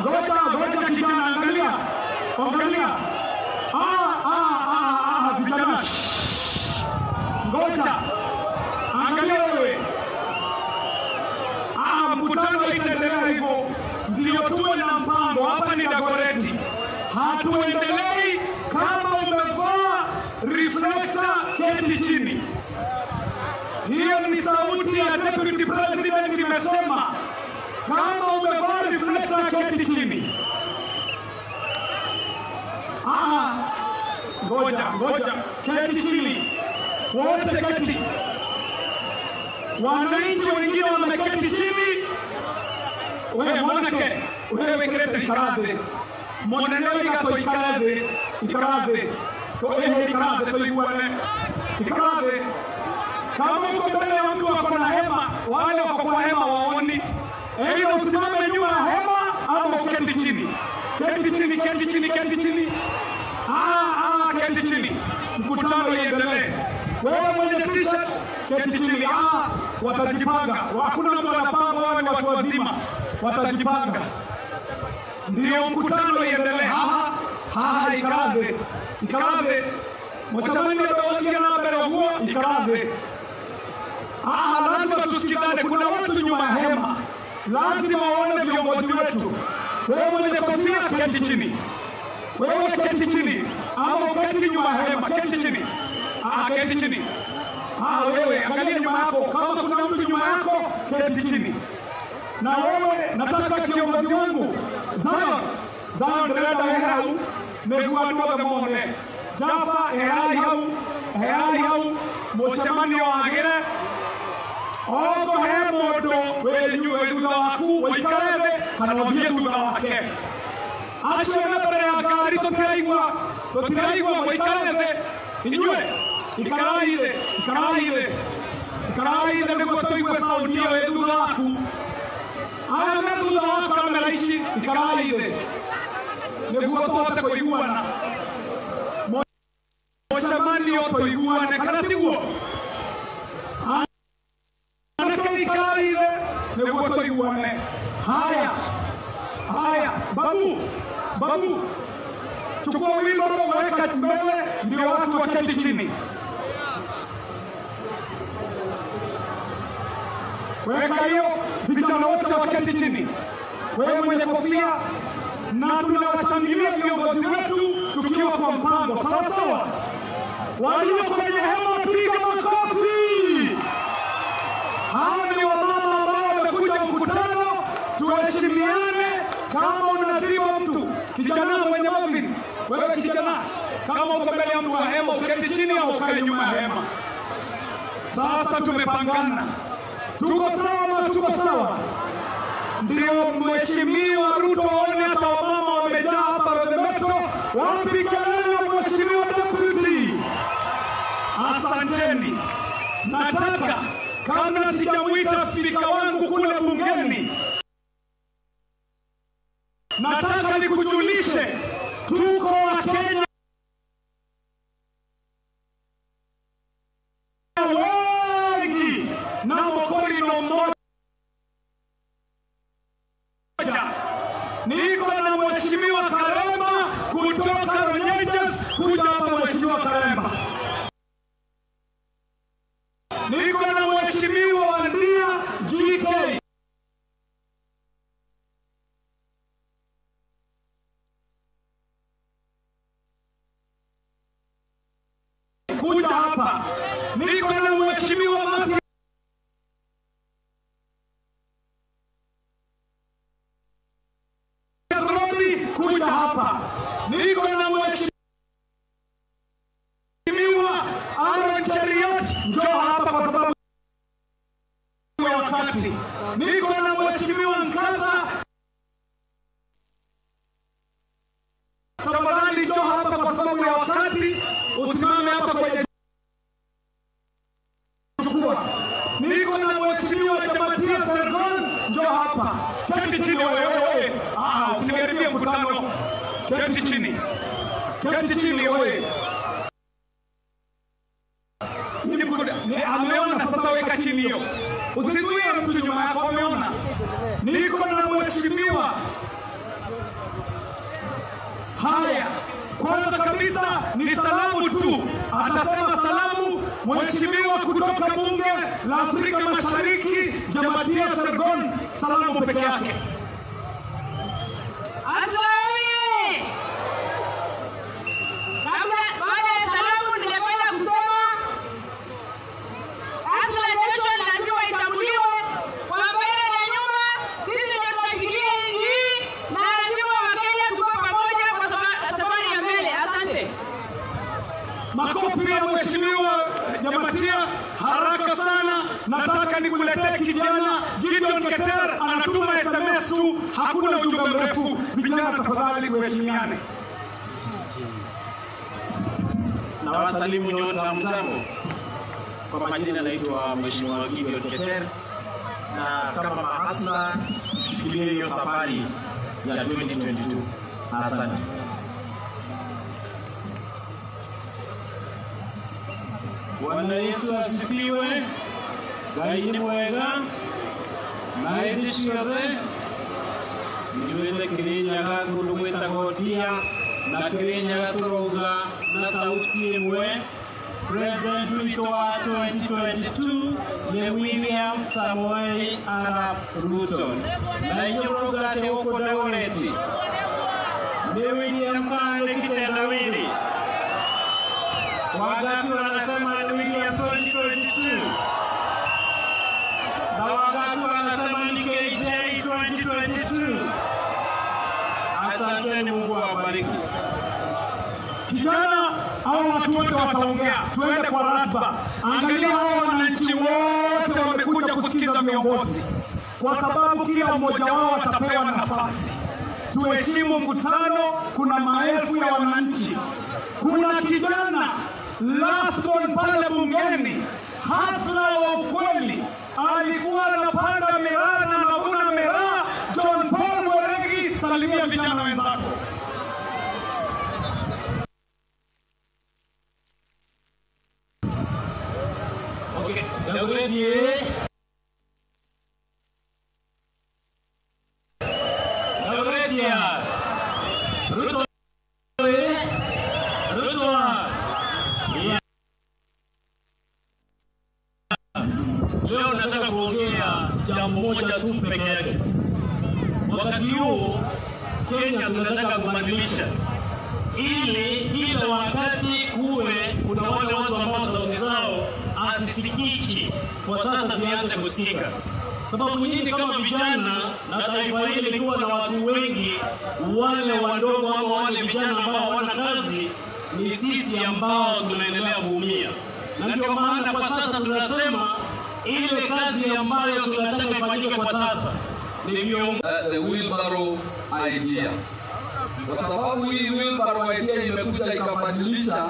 Speaker 14: Ngoja kijana, angalia. Angalia. Vijana. Ngoja. Angalia wewe. Mkutano itaendelea hivyo. Ndio tuwe na mpango. Hapa ni Dagoretti. Hatuendelei. Kama umevaa reflector, keti chini. Hiyo ni sauti ya Deputy President imesema, kama umevaa reflector, keti chini. Ngoja, keti chini. Wote keti. Wananchi wengine wameketi chini. Wewe mwanake, wewe kirete ikarathe. Monene igato ikarathe, ikarathe. Toehe ikarathe tuiguane. Ikarathe. Kama uko mbele ya mtu wako na hema, wale wako kwa hema waoni. Aidha usimame nyuma ya hema ama uketi chini. Keti chini, keti chini, keti chini. Keti chini. Mkutano iendelee. Wewe mwenye t-shirt, keti chini. Watajipanga. Hakuna mtu anapanga, wao ni watu wazima. Watajipanga. Ndio mkutano iendelee. Ikarathe. Ikarathe. Mshamani abawagia na mbele huo, ikarathe. Lazima tusikizane. Kuna watu nyuma hema. Lazima waone viongozi wetu. Wewe mwenye kofia, keti chini. Wewe keti chini. Ama uketi nyuma hema, keti chini. Keti chini. Wewe angalia nyuma yako. Kama kuna mtu nyuma yako, keti chini. Na wewe nataka kiongozi wangu Zion ndĩrenda wehere hau nĩguo andũ othe mone. Jaffa eherai hau mũcemanio wagĩre. Ogo he mũndũ wĩ thutha waku ũikare thĩ kana ũthiĩ thutha wake. Acio me mbere ya ngari tũtiraigua mũikare thĩ. Inyuĩ ikarai thĩ nĩguo tũigue sauti ĩyo ĩ thutha waku. Aya me thutha wa kamera ici ikarai thĩ nĩguo tũhote kũiguana. Mũcemanio tũiguane kana tiguo? Anake ikarai thĩ nĩguo tũiguane. Haya, babu, chukua wheelbarrow weka mbele ndio watu waketi chini. Weka hiyo, vijana wote waketi chini. Wewe mwenye kofia
Speaker 2: na tunawashangilia viongozi wetu tukiwa kwa mpango. Sawa sawa. Walio kwenye hema piga makofi. Hawa ni wamama ambao wamekuja mkutano. Tuheshimiane. Kama unazima mtu, kijana mwenye mavin, wewe kijana, kama uko mbele ya mtu wa hema uketi chini au ukae nyuma ya hema. Sasa tumepangana, tuko sawa, tuko sawa. Ndio Mheshimiwa Ruto aone hata wamama wamejaa hapa Rodhemeto. Wapi kelele Mheshimiwa Deputy? Asanteni. Nataka kabla sijamuita spika wangu kule bungeni, nataka nikujulishe tuko wa Kenya wengi na mokorino mmoja. Niko na Mheshimiwa Karemba kutoka Ronyejas, kuja hapa Mheshimiwa Karemba. Niko na Mheshimiwa Wandia GK. Kuja hapa. Niko na Mheshimiwa Matthew Robi, kuja hapa. Niko na Mheshimiwa Aaron Cheriot, njoo hapa kwa sababu ya wakati. Niko na Mheshimiwa Nkatha, tafadhali njoo hapa kwa sababu ya wakati. Usimame hapa kwenye jukwaa. Niko na Mheshimiwa Jamatia Sergon, njoo hapa. Keti chini wewe. Usiniharibie mkutano. Keti chini. Keti chini wewe. Ameona sasa, weka chini hiyo. Usizuie mtu nyuma yako, ameona. Niko na Mheshimiwa. Haya, kwanza kabisa ni salamu tu. Atasema salamu Mheshimiwa kutoka Bunge la Afrika Mashariki, Jamatia Sergon, salamu peke yake.
Speaker 15: Asalamu. Kabla baada ya salamu ningependa kusema Hustler Nation lazima itambuliwe kwa mbele na nyuma. Sisi ndio tunashikilia nchi na lazima Wakenya tuwe pamoja kwa safari ya mbele. Asante.
Speaker 2: Makofi ya Mheshimiwa Jamatia. Haraka sana nataka nikuletee kijana Gideon Keter, anatuma SMS tu, hakuna ujumbe mrefu. Vijana tafadhali tuheshimiane.
Speaker 17: Na wasalimu nyote, hamjambo. Kwa majina naitwa Mheshimiwa Gideon Keter, na kama mahasla tushikilie hiyo safari ya 2022. Asante.
Speaker 18: Bwana Yesu asifiwe. Ngai ni mwega maindi ciothe. Njuĩte Kĩrĩnyaga kũndũ gwĩtagwo Ndia na Kĩrĩnyaga tũrauga na sauti ĩmwe. President witũ wa 2022 nĩ William Samoei Arap Ruto. Na inyuĩ mũrauga atĩ gũkũ Dagoretti nĩ William kana nĩ kitendawili? Wangapi wanasema ni William 2022? Na wangapi wanasema ni KJ 2022? Asanteni, Mungu awabariki.
Speaker 2: Kijana, hao watu wote wataongea. Tuende kwa ratiba. Angalia hao wananchi wote wamekuja kusikiza viongozi, kwa sababu kila mmoja wao atapewa nafasi. Tuheshimu mkutano. Kuna maelfu ya wananchi. Kuna kijana last one pale bungeni, hasla wa ukweli, alikuwa anapanda miraa na anavuna miraa. John Paul Weregi, salimia vijana wenzako.
Speaker 18: Okay, Dagoretti. Dagoretti. Ruto. Ruto. Leo nataka kuongea jambo moja tu peke yake. Wakati huu Kenya tunataka kubadilisha ili kila wakati kuwe kuna wale watu ambao sauti zao hazisikiki kwa sasa zianze kusikika, sababu nyinyi kama vijana na taifa hili likiwa na watu wengi, wale wadogo ama wale vijana ambao hawana kazi, ni sisi ambao tunaendelea kuumia, na ndio maana kwa sasa tunasema ile kazi ambayo tunataka ifanyike kwa sasa ni
Speaker 19: the wheelbarrow idea, kwa sababu hii wheelbarrow idea imekuja ikabadilisha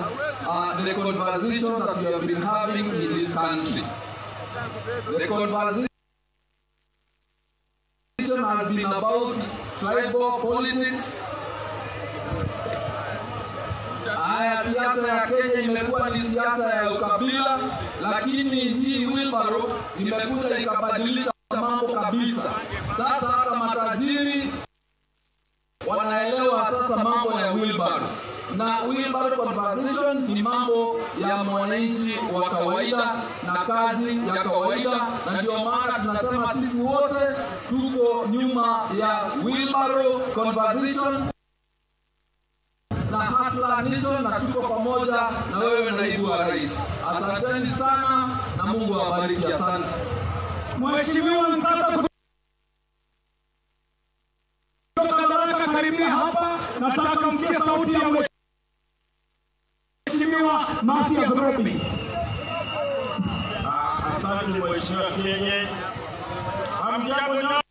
Speaker 19: the conversation that we have been having in this country. The conversation has been about tribal politics. Haya, siasa ya Kenya imekuwa ni siasa ya ukabila, lakini hii wheelbarrow imekuja ikabadilisha mambo kabisa. Sasa hata matajiri wanaelewa sasa mambo ya wheelbarrow, na wheelbarrow conversation ni mambo ya mwananchi wa kawaida na kazi ya kawaida, na ndio maana tunasema sisi wote tuko nyuma ya wheelbarrow conversation na Hustler Nation, na tuko pamoja na wewe naibu wa rais. Asanteni sana na Mungu awabariki. Asante.
Speaker 2: Mheshimiwa Nkata kutoka Baraka, karibia hapa. Nataka msikie sauti ya Mheshimiwa Mathias Robi.
Speaker 18: Asante Mheshimiwa Kenye. Hamjambo nyote.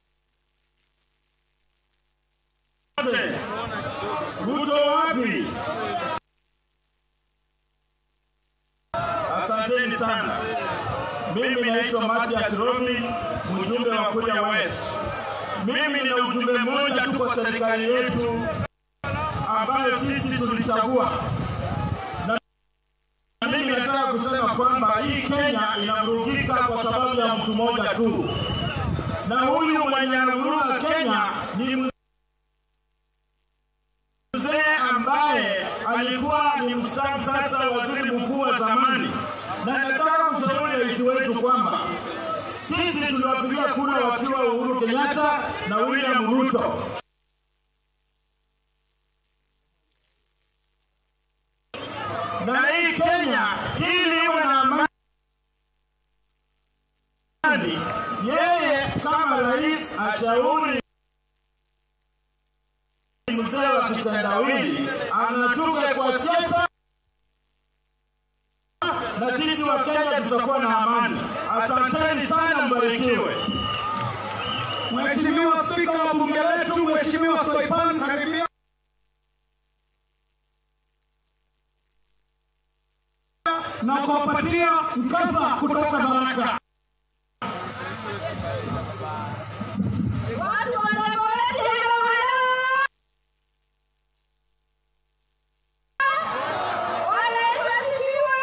Speaker 18: Ruto wapi? Asanteni sana. Mimi naitwa Mathias Robi, mjumbe wa Kuria West. Mimi nina ujumbe mmoja tu kwa serikali yetu ambayo sisi tulichagua. Na mimi nataka kusema kwamba hii Kenya inavurugika kwa sababu ya mtu mmoja tu. Na huyu mwenye anavuruga Kenya ni mzee ambaye alikuwa ni mstaafu, sasa waziri mkuu wa zamani. Na nataka kushauri rais wetu kwamba sisi tuliwapigia kura wakiwa Uhuru Kenyatta na William Ruto. Na hii Kenya ili iwe na amani, yeye kama rais ashauri mzee wa kitendawili anatuke kwa siasa, na sisi wa Kenya tutakuwa na amani. Asanteni sana, mbarikiwe.
Speaker 2: Mheshimiwa Spika wa bunge letu, Mheshimiwa Soipan, karibia na kuwapatia Nkatha kutoka Baraka.
Speaker 15: Watu wanaboleti halo halo. Bwana Yesu asifiwe.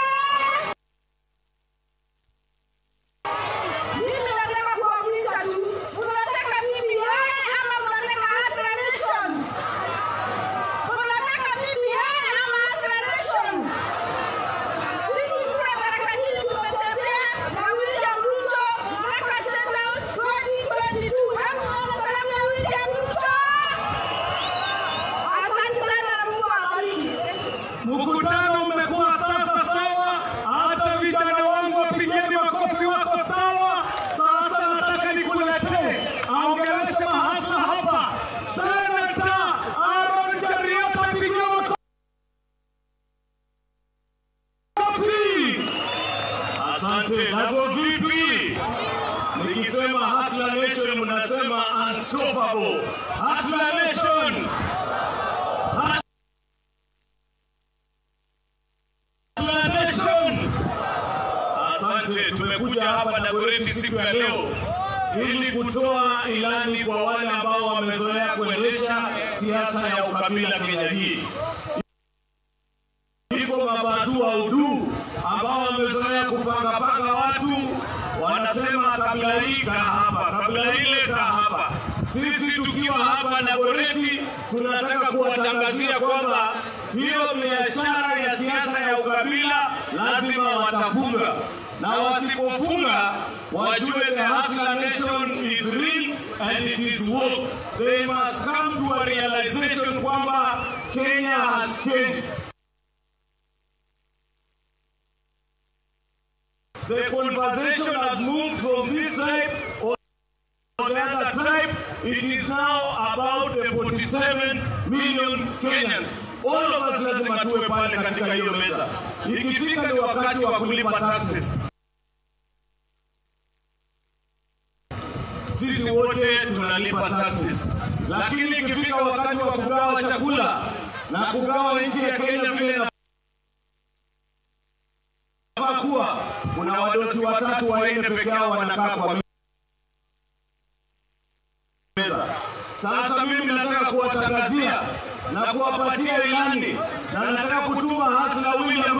Speaker 15: Mimi nataka kuwauliza tu, mnataka mimi yeye ama mnataka Hustler Nation? Mnataka mimi yeye ama Hustler Nation? Sisi kule Tharaka Nithi tumetembea na William Ruto mpaka State House 2022. Hebu muone salamu ya William Ruto. Asante sana na Mungu awabariki.
Speaker 2: Mkutano umekuwa sasa sawa, hata vijana wangu wapigeni makofi, wako sawa. Sasa nataka nikuletee aongeleshe mahasa hapa, Senata Aaron Cheruiyot, apigiwe makofi.
Speaker 4: Asante. Nako vipi? Nikisema Hustler Nation mnasema unstoppable. Hustler Nation. Hustler Nation. Asante. Tumekuja hapa Dagoretti siku ya leo ili kutoa ilani kwa wale ambao wamezoea kuendesha siasa ya ukabila Kenya hii. Iko mabazuu wa udu ambao wamezoea kupangapanga watu, wanasema kabila hii kaa hapa, kabila ile kaa hapa. Sisi tukiwa hapa Dagoretti tunataka kuwatangazia kwamba hiyo biashara ya siasa ya ukabila lazima watafunga, na wasipofunga wajue the Hustler Nation is real
Speaker 14: and it is woke. They must come to a realization kwamba Kenya has changed. The conversation has moved from this tribe or the other tribe. It is now about the 47 million Kenyans. All of us lazima tuwe pale katika hiyo meza. Ikifika ni wakati wa kulipa taxes, sisi wote tunalipa taxes. Lakini ikifika wakati wa kugawa chakula na kugawa nchi ya Kenya vile inafaa kuwa, kuna wadosi watatu waende peke yao wanakaa kwa meza. Sasa mimi nataka kuwatangazia na kuwapatia ilani, na nataka kutuma Hasla William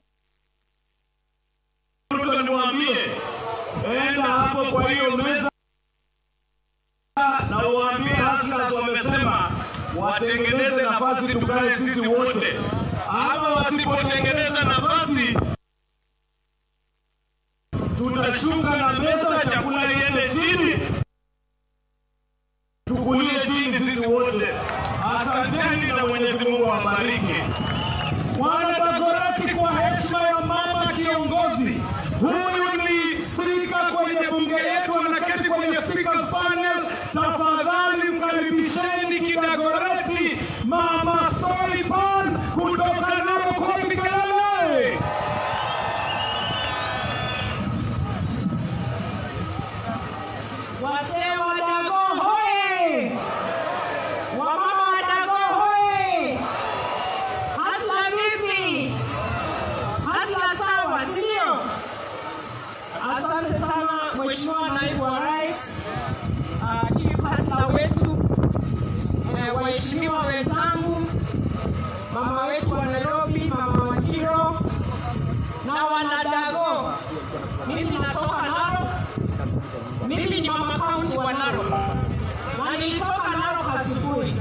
Speaker 14: Ruto niwaambie, enda hapo kwa hiyo meza na uwaambie Hasla wamesema watengeneze nafasi tukae sisi wote. Ama wasipotengeneza nafasi, tutashuka na meza, chakula iende chini, tukulie chini sisi wote. Asanteni na Mwenyezi Mungu awabariki.
Speaker 2: Mwana Dagoretti, kwa heshima ya mama kiongozi, huyu ni spika kwenye bunge yetu, anaketi kwenye speakers panel. Tafadhali mkaribisheni Kidagoreti Mama Solipan kutoka Narok. Kelele!
Speaker 15: Wasee wa Dago hoye! Wamama wa Dago hoye! Hasla vipi? Hasla sawa, si ndio? Asante sana Mheshimiwa Naibu wa Rais, Chief Hasla wetu, waheshimiwa wenzangu, mama wetu wa Nairobi, mama Wanjiro na wanadago. Mimi natoka Narok. Mimi ni mama county wa Narok na nilitoka Narok asubuhi,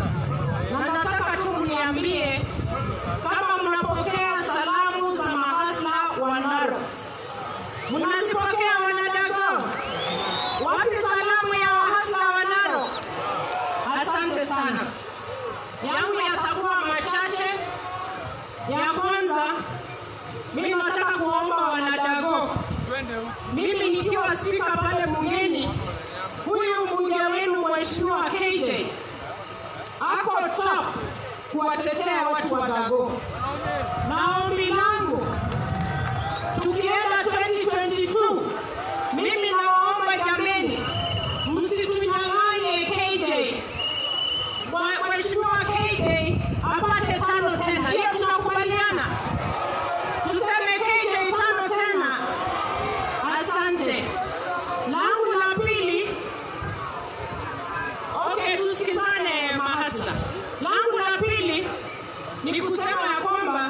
Speaker 15: na nataka tu mniambie kama mnapokea salamu za mahasla wa Narok. Mnazipokea wanadago? Wapi salamu ya wahasla wa Narok? Asante sana. Yangu yatakuwa machache. Ya kwanza, mimi nataka kuomba wanadago, mimi nikiwa spika pale bungeni, huyu mbunge wenu Mheshimiwa KJ ako top kuwatetea watu wa Dago. Na ombi langu, tukienda 2022, mimi nawaomba jameni, msitunyang'anye KJ. Mheshimiwa KJ apate 5 tena. Hiyo tunakubaliana? Tuseme KJ 5 tena. Asante. Langu la pili, okay, tusikizane mahasla. Langu la pili ni kusema ya kwamba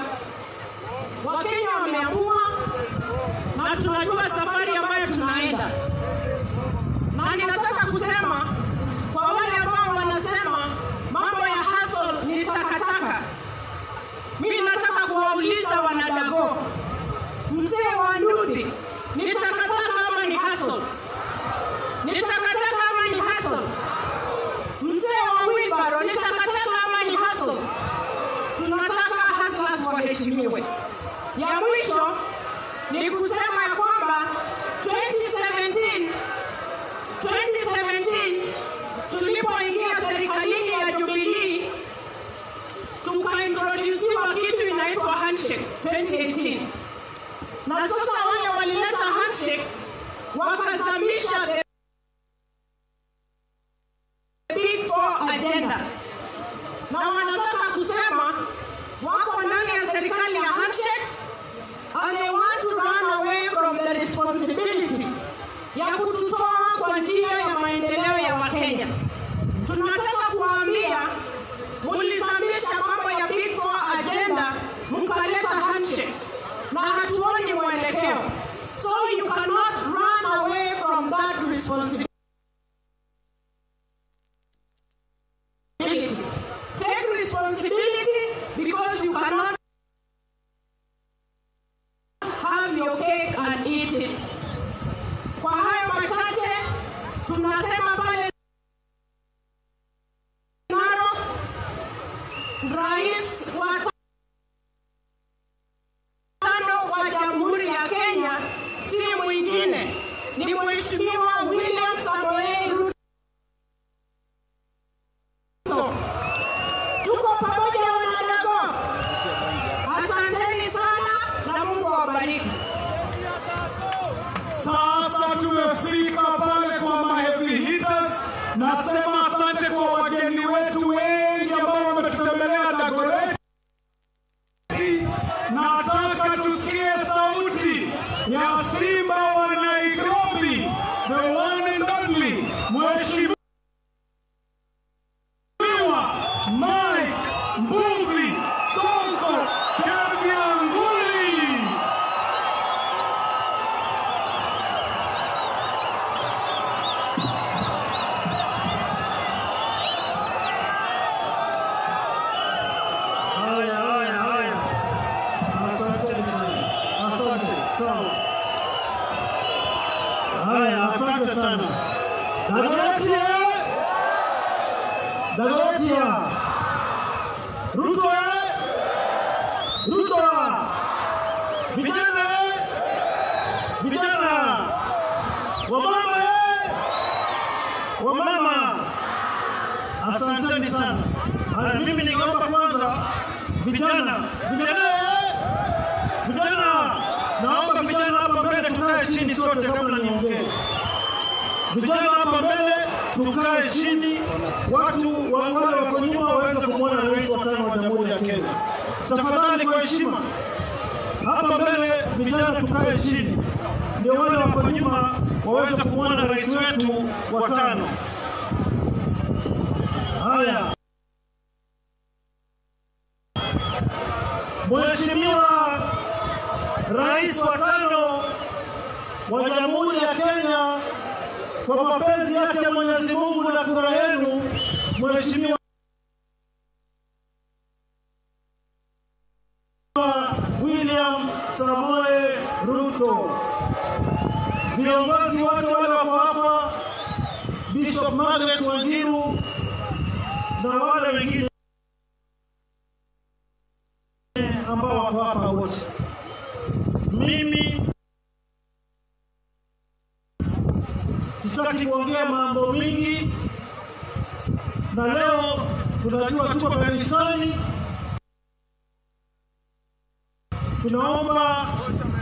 Speaker 15: Wakenya wameamua na tunajua safari ambayo tunaenda. Na ninataka kusema kwa wale ambao wanasema mambo ya hustle ni takataka, mimi nataka kuwauliza wanadago, mzee wa Nduthi ni takataka ama ni hustle? Ni takataka ama ni hustle? Mzee wa wheelbarrow ni takataka ama ni hustle? Tunataka hustlers waheshimiwe. Ya mwisho ni kusema ya kwamba 2017 tulipoingia serikalini ya Jubilee, tukaintroduciwa kitu inaitwa handshake 2018. Na sasa wale walileta handshake wakazamisha the big four agenda, na wanataka kusema wako ndani ya serikali ya handshake and they want to run away from the responsibility ya kututoa kwa njia ya maendeleo ya Wakenya. Tunataka kuwaambia mulizamisha mambo ya big four agenda mkaleta handshake na hatuoni mwelekeo. So you cannot run away from that responsibility. Take responsibility because you cannot have your cake and eat it. Kwa hayo machache tunasema pale
Speaker 10: awabariki.
Speaker 2: Sasa tumefika pale kwa ma heavy hitters. Nasema asante kwa wageni wetu wengi ambao wametutembelea Dagoretti. Nataka tusikie sauti ya Simba wa Nairobi, the one and only Mheshimiwa Mike Mbuvi Sonko Kavya-Nguli.
Speaker 20: Haya, haya, haya. Asante sana. Asante. Sawa. Haya, asante sana. Dagoretti! Dagoretti! Ruto! Ruto! Vijana! Vijana! Wamama! Wamama! Asanteni sana. Haya, mimi ningeomba kwanza vijana, vijana, vijana, naomba vijana hapa mbele tukae chini sote kabla niongee. Vijana hapa mbele tukae chini, watu wale wako nyuma waweze kumwona rais wa tano wa Jamhuri ya Kenya. Tafadhali kwa heshima, hapa mbele vijana tukae chini, ndio wale wako nyuma waweze kumwona rais wetu wa tano. Haya. Mheshimiwa Rais wa tano wa Jamhuri ya Kenya, kwa mapenzi yake Mwenyezi Mungu na kura yenu, Mheshimiwa William Samoei Ruto. Viongozi wote wale wako hapa, Bishop Margaret Wanjiru na wale wengine ambao wako hapa wote. Mimi sitaki kuongea mambo mingi, na leo tunajua tuko kanisani, tunaomba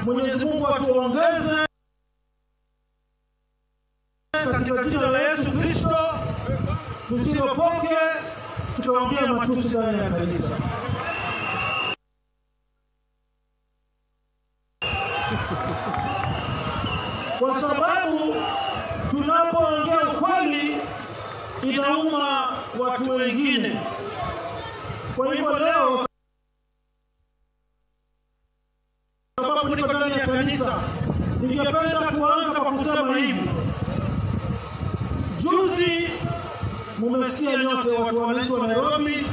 Speaker 20: Mwenyezi Mungu atuongeze katika jina la Yesu Kristo, tusiropoke tukaongea matusi ndani ya kanisa. Kwa sababu tunapoongea ukweli inauma watu wengine. Kwa hivyo leo, sababu niko ndani ya kanisa, ningependa kuanza kwa kusema hivi. Juzi mumesikia nyote watu wananchi wa Nairobi,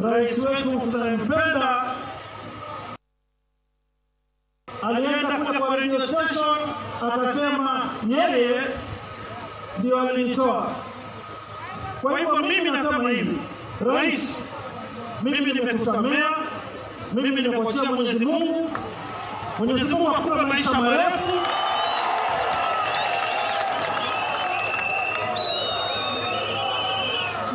Speaker 20: rais wetu tunampenda alienda kule kwa radio station akasema yeye ndio alinitoa. Kwa hivyo mimi nasema hivi, rais, mimi nimekusamea, mimi nimekuachia Mwenyezi Mungu. Mwenyezi Mungu akupe maisha marefu.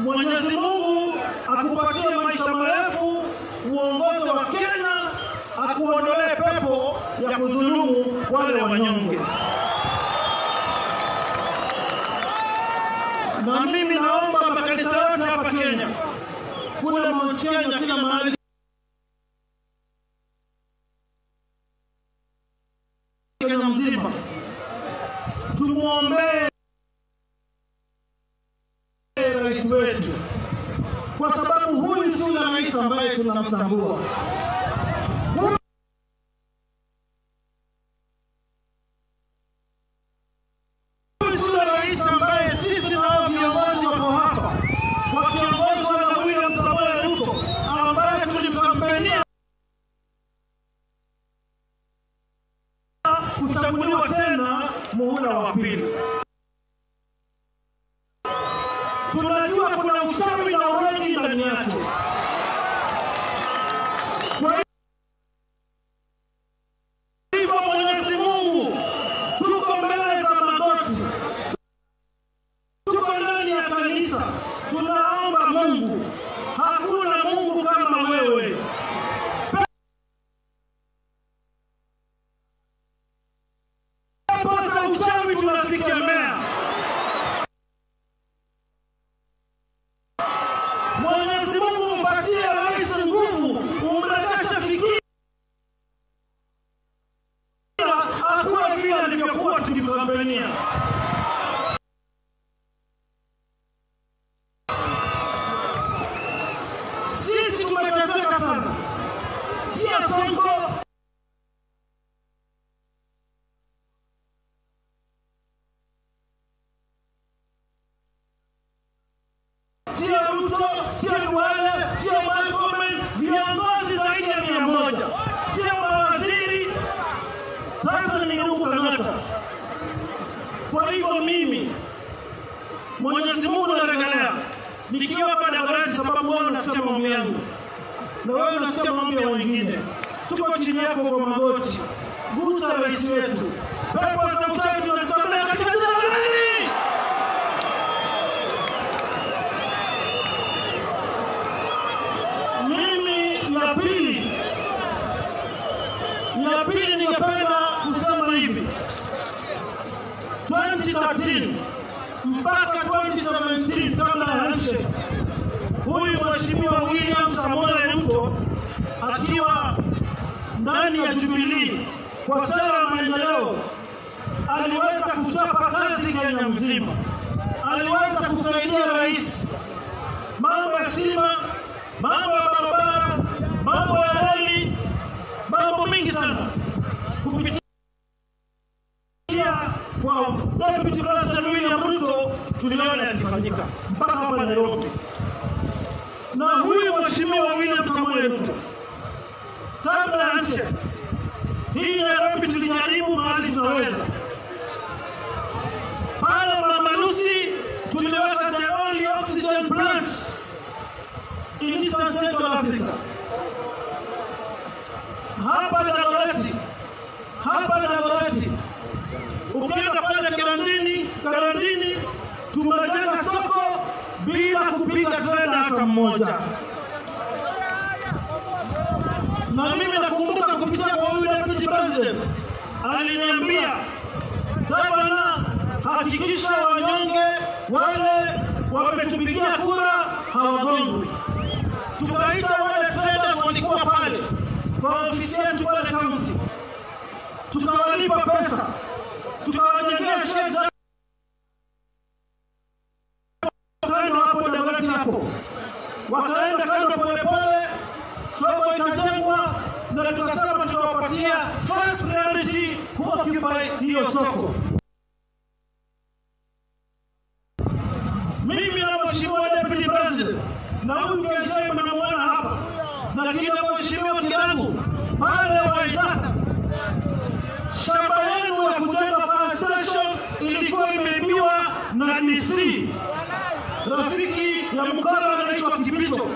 Speaker 20: Mwenyezi Mungu akupatie maisha marefu, uongozi wa Kenya, akuondolee pepo ya kudhulumu wale wanyonge. Na mimi naomba makanisa yote hapa Kenya, kule Mount Kenya, kila mahali Kenya mzima, tumuombee rais wetu, kwa sababu huyu si rais ambaye tunamtambua. Huyu si rais ambaye sisi nao viongozi wako hapa wakiongozwa na William Samoei Ruto ambaye tulimkampenia kuchaguliwa tena muhula wa pili. Tunajua kuna uchawi na urogi ndani yake. Kwa hivyo Mwenyezi Mungu, tuko mbele za magoti, tuko ndani ya kanisa, tunaomba Mungu. Hakuna Mungu kama wewe. haraka sana, sio Sonko, sio Ruto, sio Duale, sio Murkomen, viongozi zaidi ya 100, sio mawaziri. Sasa ni Irungu Kang'ata. Kwa hivyo mimi Mwenyezi Mungu narejelea nikiwa hapa Dagoretti, sababu wewe unasikia maombi yangu na wewe unasikia maombi ya wengine. Tuko chini yako kwa magoti, gusa rais wetu. Pepo za uchawi tunazikemea katika jina la nani? Mimi ya pili ningependa kusema hivi, 2013 mpaka 2017 kabla ya handshake, huyu Mheshimiwa William Samoei Ruto akiwa ndani ya Jubilee kwa sera ya maendeleo aliweza kuchapa kazi Kenya mzima, aliweza kusaidia rais mambo ya stima, mambo ya barabara, mambo ya reli, mambo mingi sana kupitia kwa Deputy President William Ruto tuliona yakifanyika mpaka hapa Nairobi. Na huyu Mheshimiwa William Samoei Ruto kabla ya handshake hii Nairobi tulijaribu mahali tunaweza. Pale Mama Lucy tuliweka the only oxygen plant in Eastern Central Africa. Hapa Dagoretti, ukienda pale Karandini tumejenga soko bila kupiga trenda hata mmoja. Na mimi nakumbuka kupitia kwa huyu Deputy President aliniambia, gavana, hakikisha wanyonge wale wametupigia kura hawagongwi. Tukaita wale traders walikuwa pale kwa ofisi yetu pale county, tukawalipa pesa, tukawajengea shed kando hapo Dagoretti hapo, wakaenda kando polepole, soko ikajengwa, na tukasema tutawapatia first priority kuoccupy hiyo soko. Mimi na Mheshimiwa Deputy President na huyu KJ mnamuona hapa na kina Mheshimiwa Kirangu pale wa Isaka, shamba yenu ya kujenga fire station ilikuwa imeibiwa na DC, rafiki ya mkora anaitwa Kibicho.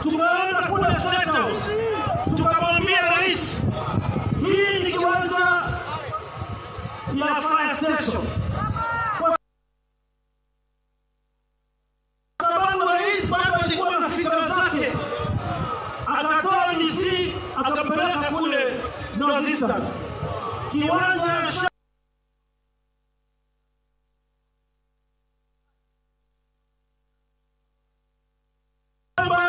Speaker 20: Tukaenda kule State House, tukamwambia rais, hii ni kiwanja ya fire station. Kwa sababu rais bado alikuwa na fikra zake, akatoa DC akampeleka kule Northeastern kiwanja shamba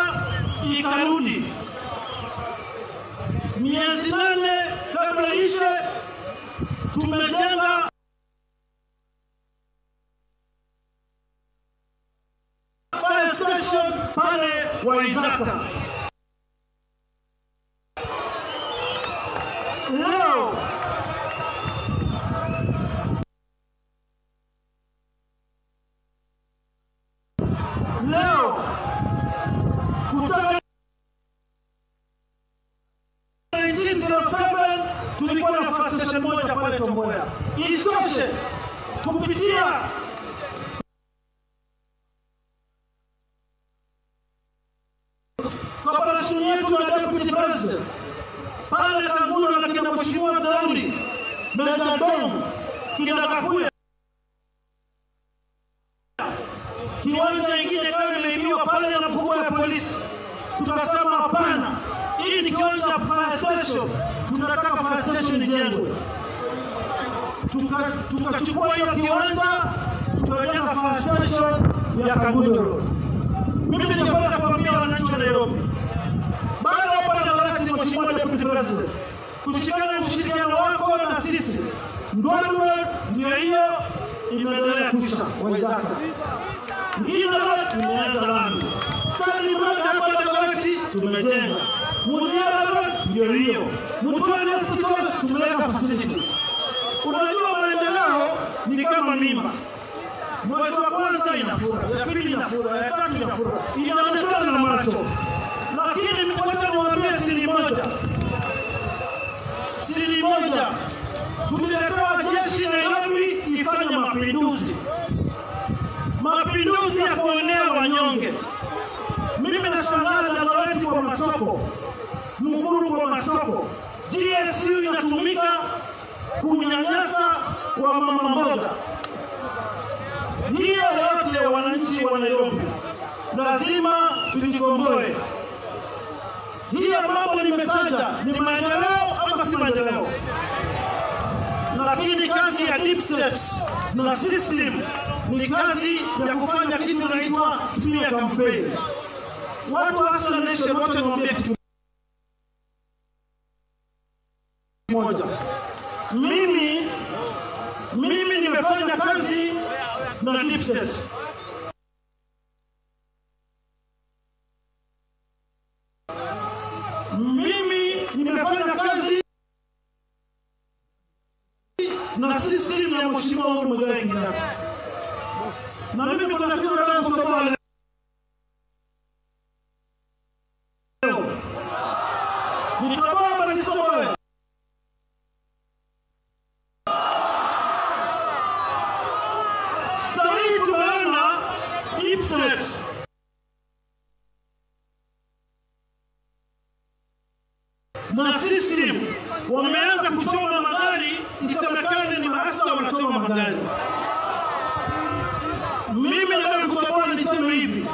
Speaker 20: ikarudi miezi 8 kabla ishe, tumejenga fire station pale Waizaka. Leo kutoka 1907 tulikuwa na fire station moja pale Tomboya. Isitoshe, kupitia cooperation yetu na Deputy President pale Kangundo na kina Mheshimiwa Daudi Meja Dong, kina Kakuya, kiwanja ingine kama imeibiwa pale na mkubwa ya polisi. Tukasema hapana, hii ni kiwanja fire station, tunataka fire station ijengwe. Tukachukua hiyo kiwanja tukajenga fire station ya Kangundo Road. Mimi ningependa kuambia wananchi wa Nairobi, baada ya hapa Dagoretti, Mheshimiwa Deputy President, kushikana ushirikiano wako na sisi, Ndwaru Road ndio hiyo imeendelea kuisha Waizaka, Ngina Road imeanza lami. Salim Road hapa Dagoretti tumejenga. Muziara Road ndio hiyo. Mutuani Hospital tumeweka facilities. Unajua maendeleo ni kama mimba. Mwezi wa kwanza inafura, ya pili inafura, ya tatu inafura. Inaonekana na macho. Lakini wacha niwaambie siri moja. Siri moja. Tuliletewa jeshi Nairobi ifanye mapinduzi. Mapinduzi ya kuonea wanyonge. Mimi nashangaa Dagoretti kwa masoko, Muguru kwa masoko. GSU inatumika kunyanyasa kwa mama mboga. Hiyo yote wananchi wa Nairobi lazima tujikomboe. Hiyo mambo nimetaja ni maendeleo ama si maendeleo? Lakini kazi ya deep state na system ni kazi ya kufanya kitu inaitwa smear campaign. Watu wa Hustler Nation wote niwaambie kitu moja. Mimi nimefanya kazi na deep state. Mimi nimefanya kazi na system ya Mheshimiwa Uhuru Muigai Kenyatta. Na mimi kuna kitu nataka kutoboa leo. Nitoboa ama nisitoboe? Sasa hivi tumeona deep state na system wameanza kuchoma magari, isemekane ni maasla wanachoma magari. Mimi nataka kutoboa niseme hivi.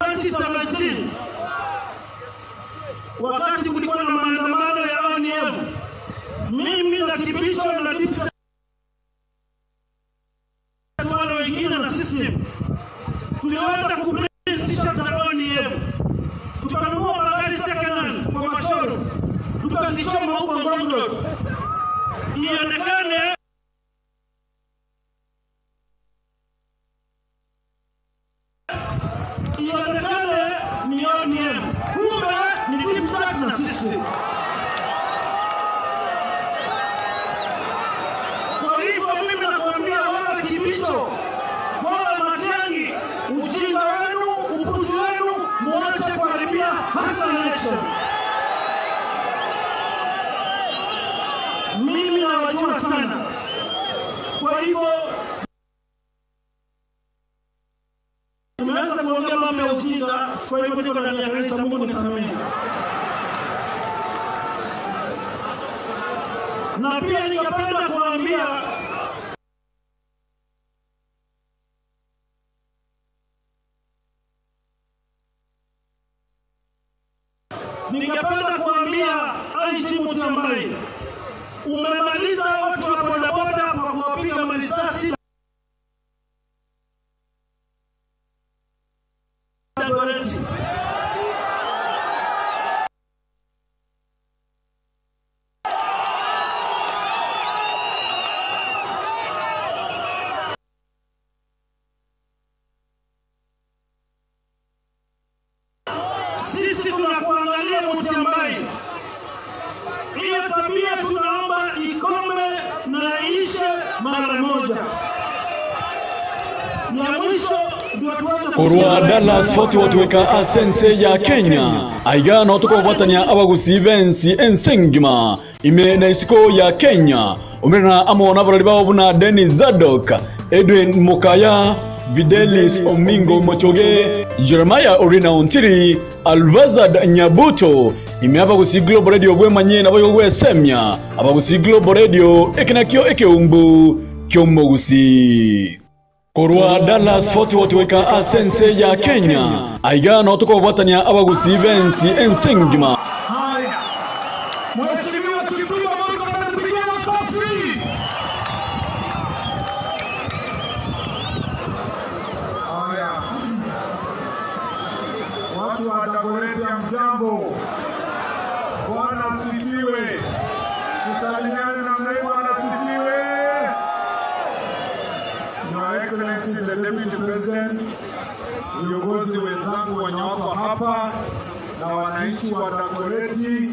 Speaker 20: 2017 wakati kulikuwa na maandamano ya ODM, mimi na Kibicho na deep state wale wengine na system tulienda kuprint t-shirt za ODM, tukanunua magari second hand kwa mashoro, tukazichoma huko Ngong Road, ionekane ni ODM, kumbe ni deep state na system. Kwa hivyo mimi nakwambia wale Kibicho, wale Matiang'i, ujinga wenu, upuzi wenu, muache kuharibia Hustler Nation. Mimi nawajua sana. Kwa hivyo nimeanza kuongea mambo ya ujinga, kwa hivyo niko ndani ya kanisa, Mungu nisamehe. Na pia ningependa kuambia IG Mutyambai, umemaliza watu wa bodaboda kwa kuwapiga marisasi Dagoretti. Sisi tunakuangalia Mutyambai. Hiyo tabia tunaomba ikome na iishe mara moja. Ya mwisho
Speaker 12: Korwa Dallas Fort Worth weka asense ya Kenya aiga no tukobwatania abagusi bensi ensengima ime na isiko ya Kenya umirana amona barali bao buna Dennis Zadok, Edwin Mokaya, Videlis Omingo Mochoge, Jeremiah Orina Ontiri, Alvazad Nyabuto. Ime abagusi Global Radio bwemanye na bayo gwesemya abagusi Global Radio ekinakio ekeumbu kyomogusi. Korwa Dallas Fort Worth weka asense ya Kenya aiga no tukobwatania abagusi bensi ensengima.
Speaker 1: Haya, Mheshimiwa Kipchumba Murkomen, pigia makofi.
Speaker 21: Haya, watu wa Dagoretti, mjambo. Bwana asifiwe. Tusalimiane namna hii. Bwana asifiwe. the Deputy President, viongozi wenzangu wenye wako hapa na wananchi wa Dagoretti,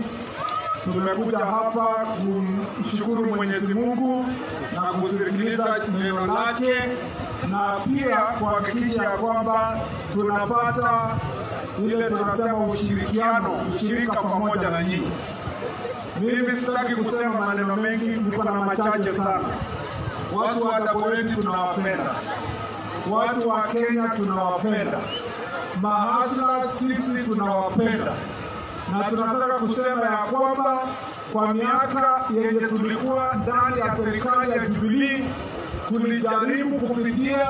Speaker 21: tumekuja hapa kumshukuru Mwenyezi Mungu na kusikiliza neno lake na pia kuhakikisha kwamba tunapata ile tunasema ushirikiano, ushirika pamoja na nyinyi. Mimi sitaki kusema maneno mengi, niko na machache sana. Watu wa Dagoretti tunawapenda, watu wa Kenya tunawapenda, mahasla sisi tunawapenda, na tunataka kusema ya kwamba kwa miaka yenye tulikuwa ndani ya serikali ya Jubilee tulijaribu kupitia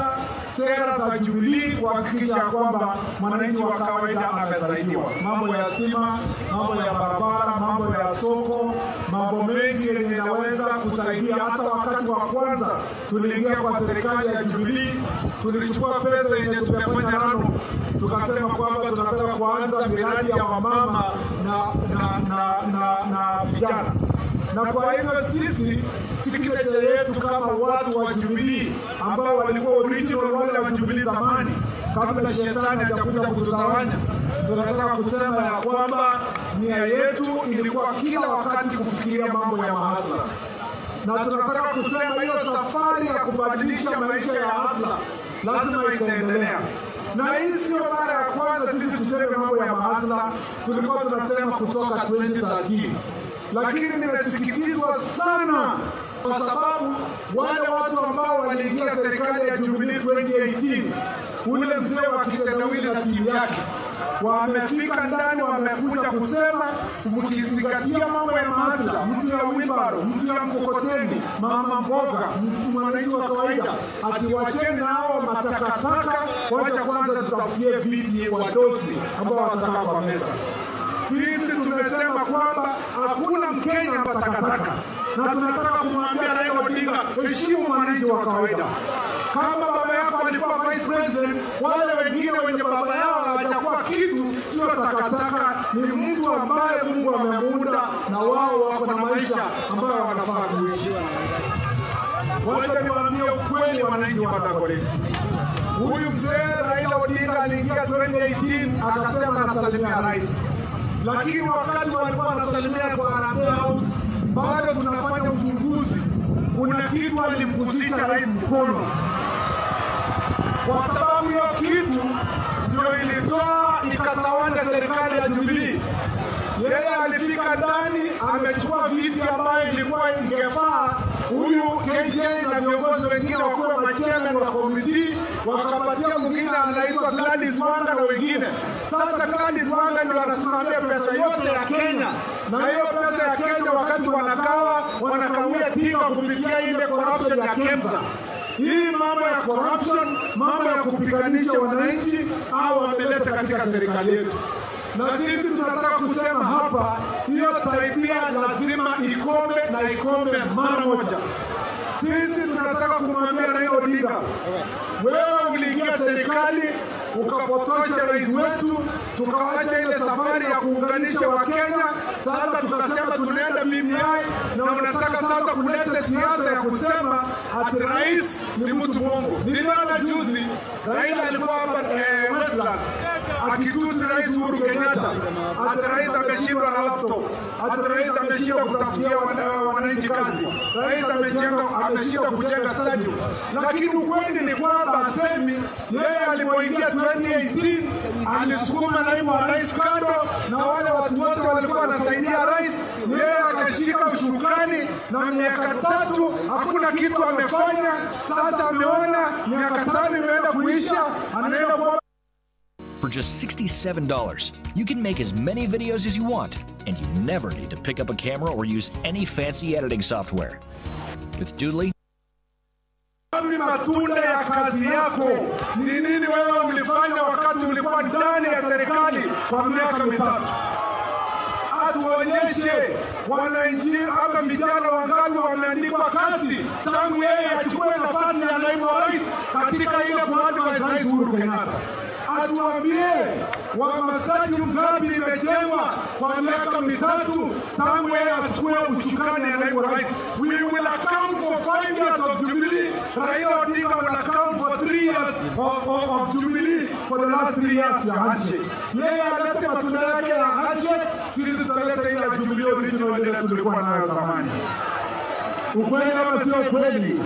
Speaker 21: sera za Jubilee kuhakikisha kwamba mwananchi wa kawaida amesaidiwa. Mambo ya stima, mambo ya barabara, mambo ya soko, mambo mengi yenye inaweza kusaidia. Hata wakati wa kwanza tuliingia kwa serikali ya Jubilee, tulichukua pesa yenye tumefanya runoff, tukasema kwamba tunataka kuanza miradi ya wamama na vijana. Na kwa hivyo sisi signature yetu kama watu wa Jubilee ambao walikuwa original wale wa Jubilee zamani kabla shetani hajakuja kututawanya, tunataka kusema ya kwamba nia yetu ilikuwa kila wakati kufikiria mambo ya mahasla, na tunataka kusema hiyo safari ya kubadilisha maisha ya hasla lazima itaendelea. Na hii sio mara ya kwanza sisi tuseme mambo ya mahasla, tulikuwa tunasema kutoka 2013. Lakini nimesikitizwa sana kwa sababu wale watu ambao waliingia serikali ya Jubilee 2018, ule mzee wa kitendawili na timu yake wamefika ndani, wamekuja kusema mkizingatia mambo ya mahasla, mtu ya wheelbarrow, mtu ya mkokoteni, mama mboga, mwananchi wa kawaida, ati wacheni hao matakataka, wacha kwanza tutafutie viti wadosi ambao watakaa kwa meza. Sisi tumesema kwamba hakuna Mkenya matakataka, na tunataka kumwambia Raila Odinga, heshimu mwananchi wa kawaida. Kama baba yako alikuwa vice president, wale wengine wenye baba yao hawajakuwa kitu, sio takataka, ni mtu ambaye Mungu amemuunda na wao wako na maisha ambayo wanafaa kuishi. Wacha niwaambie ukweli wananchi wa Dagoretti. Huyu mzee Raila Odinga aliingia 2018 akasema anasalimia rais, lakini wakati walikuwa wanasalimia kwa Harambee House, bado tunafanya uchunguzi, kuna kitu alimgusisha rais mkono, kwa sababu hiyo kitu ndio ilitoa ikatawanya serikali ya Jubilee. Yeye alifika ndani amechukua viti ambayo ilikuwa ingefaa huyu KJ na viongozi wengine wakuwa machairman wa committee, wakapatia mwingine anaitwa Gladys Wanga na wengine. Sasa Gladys Wanga ndio anasimamia pesa yote ya Kenya, na hiyo pesa ya Kenya wakati wanakawia tinga kupitia ile corruption ya KEMSA. Hii mambo ya corruption, mambo ya kupiganisha wananchi au wameleta katika serikali yetu. Na sisi tunataka kusema hapa, hiyo tabia lazima ikome na ikome mara moja. Sisi tunataka kumwambia Raila Odinga, wewe uliingia serikali ukapotosha rais wetu, tukawacha ile safari ya kuunganisha Wakenya. Sasa tukasema tunaenda BBI, na unataka sasa kuleta siasa ya kusema ati rais ni mtu mwongo. Niliona juzi Raila alikuwa hapa Westlands akitusi Rais Uhuru Kenyatta, ati rais ameshindwa na laptop, ati rais ameshindwa kutafutia wananchi kazi, rais ameshindwa kujenga stadium. Lakini ukweli ni kwamba asemi yeye alipoingia 2018 alisukuma naibu wa rais kando, na wale watu wote walikuwa wanasaidia rais, yeye akashika ushukani, na miaka 3 hakuna kitu amefanya. Sasa ameona miaka 5 imeenda kuisha, anaenda kwa.
Speaker 11: For just $67, you can make as many videos as you want, and you never need to pick up a camera or use any fancy editing software. With Doodly,
Speaker 21: matunda ya kazi yako ni nini wewe ulifanya wakati ulikuwa ndani ya serikali kwa miaka 3? Atuonyeshe wananchi ama vijana wangapi wameandikwa kazi tangu yeye achukue nafasi ya naibu wa rais katika ile kuadvise Rais Uhuru Kenyatta. Atuambie wamastaji ngapi imejengwa kwa miaka 3 tangu yeye achukue ushukani ya naibu rais. We will account for 5 years of Jubilee Raila Odinga will account for 3 years of Jubilee for the last 3 years ya handshake. Yeye alete matunda yake ya handshake, sisi tutaleta ile ya Jubilee original ile tulikuwa nayo zamani. Ukweli ama sio kweli?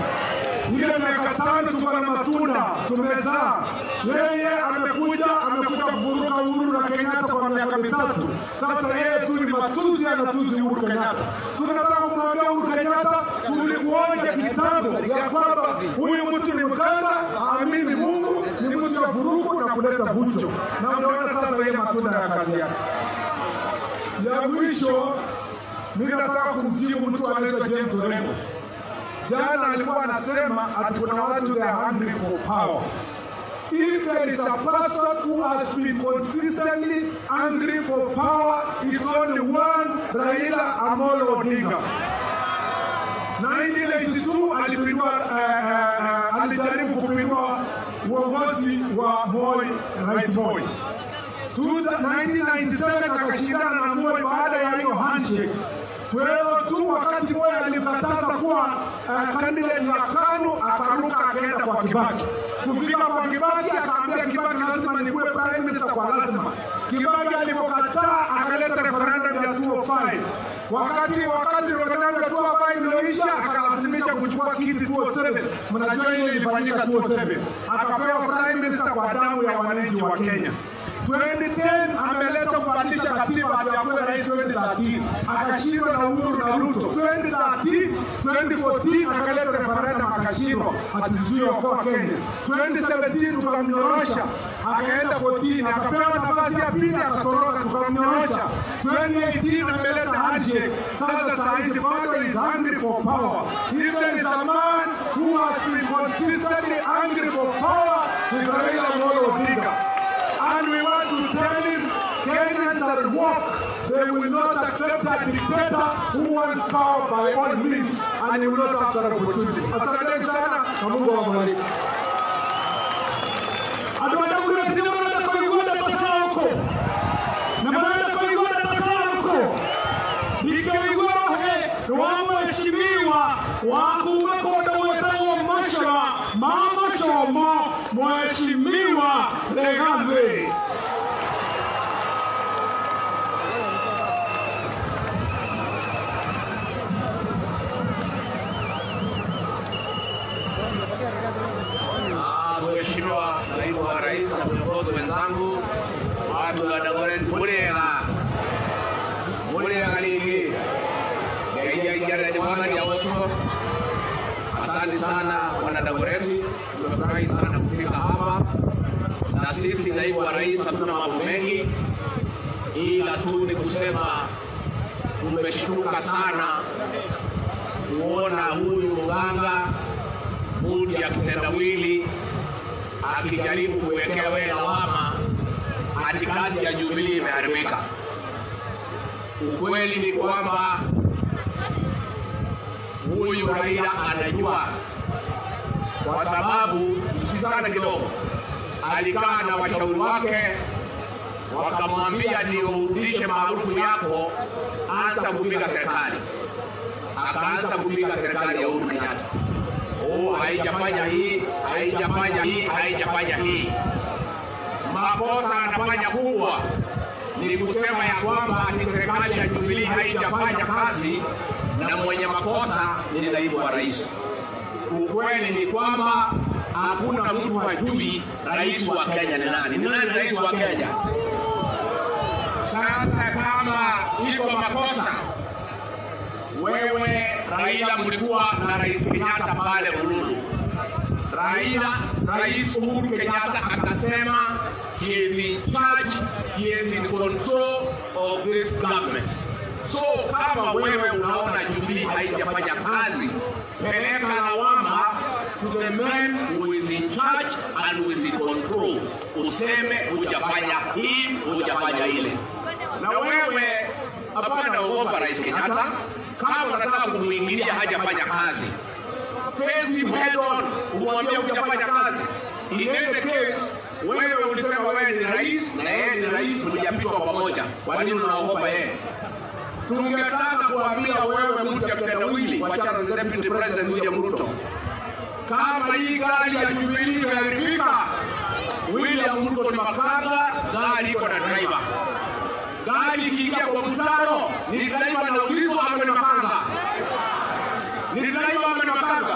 Speaker 21: Ile miaka 5 tuko na matunda tumezaa. Yeye amekuja kuvuruga Uhuru na Kenyatta kwa miaka 3. Sasa yeye tu ni matuzi, anatuzi Uhuru Kenyatta. Tunataka kumwambia Uhuru Kenyatta, tulikuonya kitambo ya kwamba huyu mtu ni mkanda, haamini Mungu, ni mtu wa vurugu na kuleta vujo. Na unaona sasa ile matunda ya kazi yake. Ya mwisho, mimi nataka kumjibu mtu anaitwa James Orengo. Jana alikuwa anasema ati kuna watu they are hungry for power. If there is a person who has been consistently hungry for power, it's only one, Raila Amolo Odinga. 1982 alipindua, alijaribu kupindua uongozi wa Moi, Rais Moi. 1997 akashindana na Moi baada ya hiyo handshake. Tu wakati Moi alimkataza kuwa candidate ya KANU, akaruka akaenda kwa Kibaki. Kufika kwa Kibaki akaambia Kibaki lazima nikuwe prime minister kwa lazima. Kibaki alipokataa akaleta referendum ya 205. Wakati referendum ya 205 iliisha, akalazimisha kuchukua kiti 207. Mnajua ile ilifanyika 207. Akapewa prime minister kwa damu ya wananchi wa Kenya. 2010 ameleta kubadilisha katiba atakuwa rais 2013. Akashindwa na Uhuru na Ruto. 2013, 2014 akaleta referendum akashindwa, atizuia kwa Kenya. 2017 tukamnyorosha, akaenda kotini, akapewa nafasi ya pili akatoroka, tukamnyorosha. 2018 ameleta handshake. Sasa saa hizi bado is hungry for power. If there is a man who has been consistently hungry for power, is Raila Amolo Odinga. And we want to tell him, Kenyans at work, they will not accept a dictator who wants power by all means, and he will not have that opportunity. Asante sana, na Mungu awabariki.
Speaker 2: Mheshimiwa Legathi.
Speaker 9: Mheshimiwa Naibu wa Rais na viongozi wenzangu, watu wa Dagoretti mulega mulega lingi Asante sana wana Dagoretti, tumefurahi sana kufika hapa. Na sisi naibu wa rais hatuna mambo mengi, ila tu ni kusema tumeshtuka sana kuona huyu mganga buti ya kitendawili akijaribu kuwekea wewe lawama ati kazi ya Jubilee imeharibika. Ukweli ni kwamba huyu Raila anajua, kwa sababu msikizane kidogo, alikaa na washauri wake wakamwambia ndio urudishe maarufu yako, anza kupiga serikali. Akaanza kupiga serikali ya Uhuru Kenyatta. Oh, haijafanya hii, haijafanya hii, haijafanya hii. Makosa anafanya kubwa ni kusema ya kwamba ati serikali ya Jubilee haijafanya kazi na mwenye makosa ni naibu wa rais. Ukweli ni kwamba hakuna mtu hajui rais wa Kenya ni nani. Ni nani rais wa Kenya? Sasa kama iko makosa, wewe Raila mlikuwa na Rais Kenyatta pale Ululu. Raila, Rais Uhuru Kenyatta akasema he is in charge, he is in control of this government. So kama wewe unaona Jubilee haijafanya kazi, peleka lawama to the man who is in charge and who is in control. Useme hujafanya hii, hujafanya ile. Na wewe hapana ogopa Rais Kenyatta. Kama unataka kumuingilia hajafanya kazi, face him head on, umwambie hujafanya kazi. In any case, wewe ulisema wewe ni rais na yeye ni rais, mliapishwa pamoja. Kwa nini unaogopa yeye? Tungetaka kuambia wewe mtu ya kitendawili, wachana na Deputy President William Ruto. Kama hii gari ya Jubilee imeharibika, William Ruto ni makanga, gari iko na driver. Gari ikiingia kwa mtaro, ni driver anaulizwa ama ni makanga? Ni driver ama ni makanga?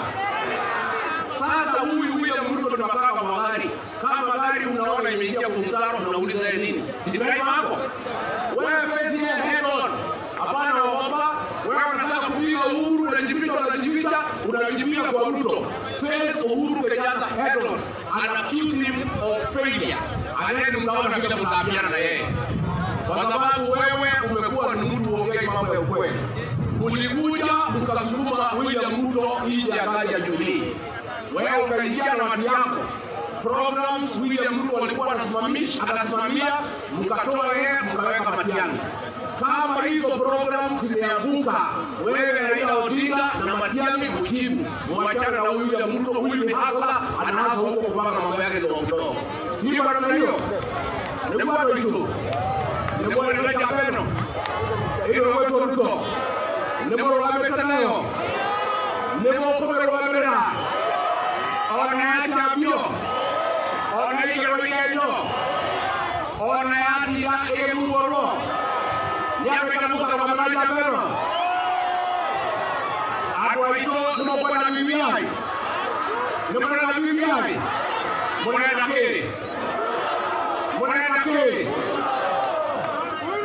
Speaker 9: Sasa huyu William Ruto ni makanga wa gari. Kama gari unaona imeingia kwa mtaro, unauliza yeye nini? Si driver hapo? Wewe face yeye head on. Hapana ogopa. Wewe unataka kupiga Uhuru, unajificha, unajipiga kwa Ruto. Face Uhuru Kenyatta head on and accuse him of failure. And then mtaona vile mtaambiana na yeye. Kwa sababu wewe umekuwa ni mtu uongee mambo ya ukweli. Ulikuja ukasukuma William Ruto nje ya gari ya Jubilee. Wewe ukaingia na watu yako. Programs William Ruto alikuwa anasimamia, mkatoa yeye mkaweka Matiang'i. Kama hizo programs zimeanguka, wewe Raila Odinga na Matiang'i mjibu. Mwachana na huyu William Ruto, huyu ni hasla, anaanza huko kupanga mambo yake kidogo kidogo. Si kwa namna hiyo? Ni kwa tu. Ni kwa ndio peno. Hiyo kwa Ruto. Ni kwa wabeteleo. Ni kwa kwa wabera. Ona champion. Ona igero yejo. Ona atia eguoro.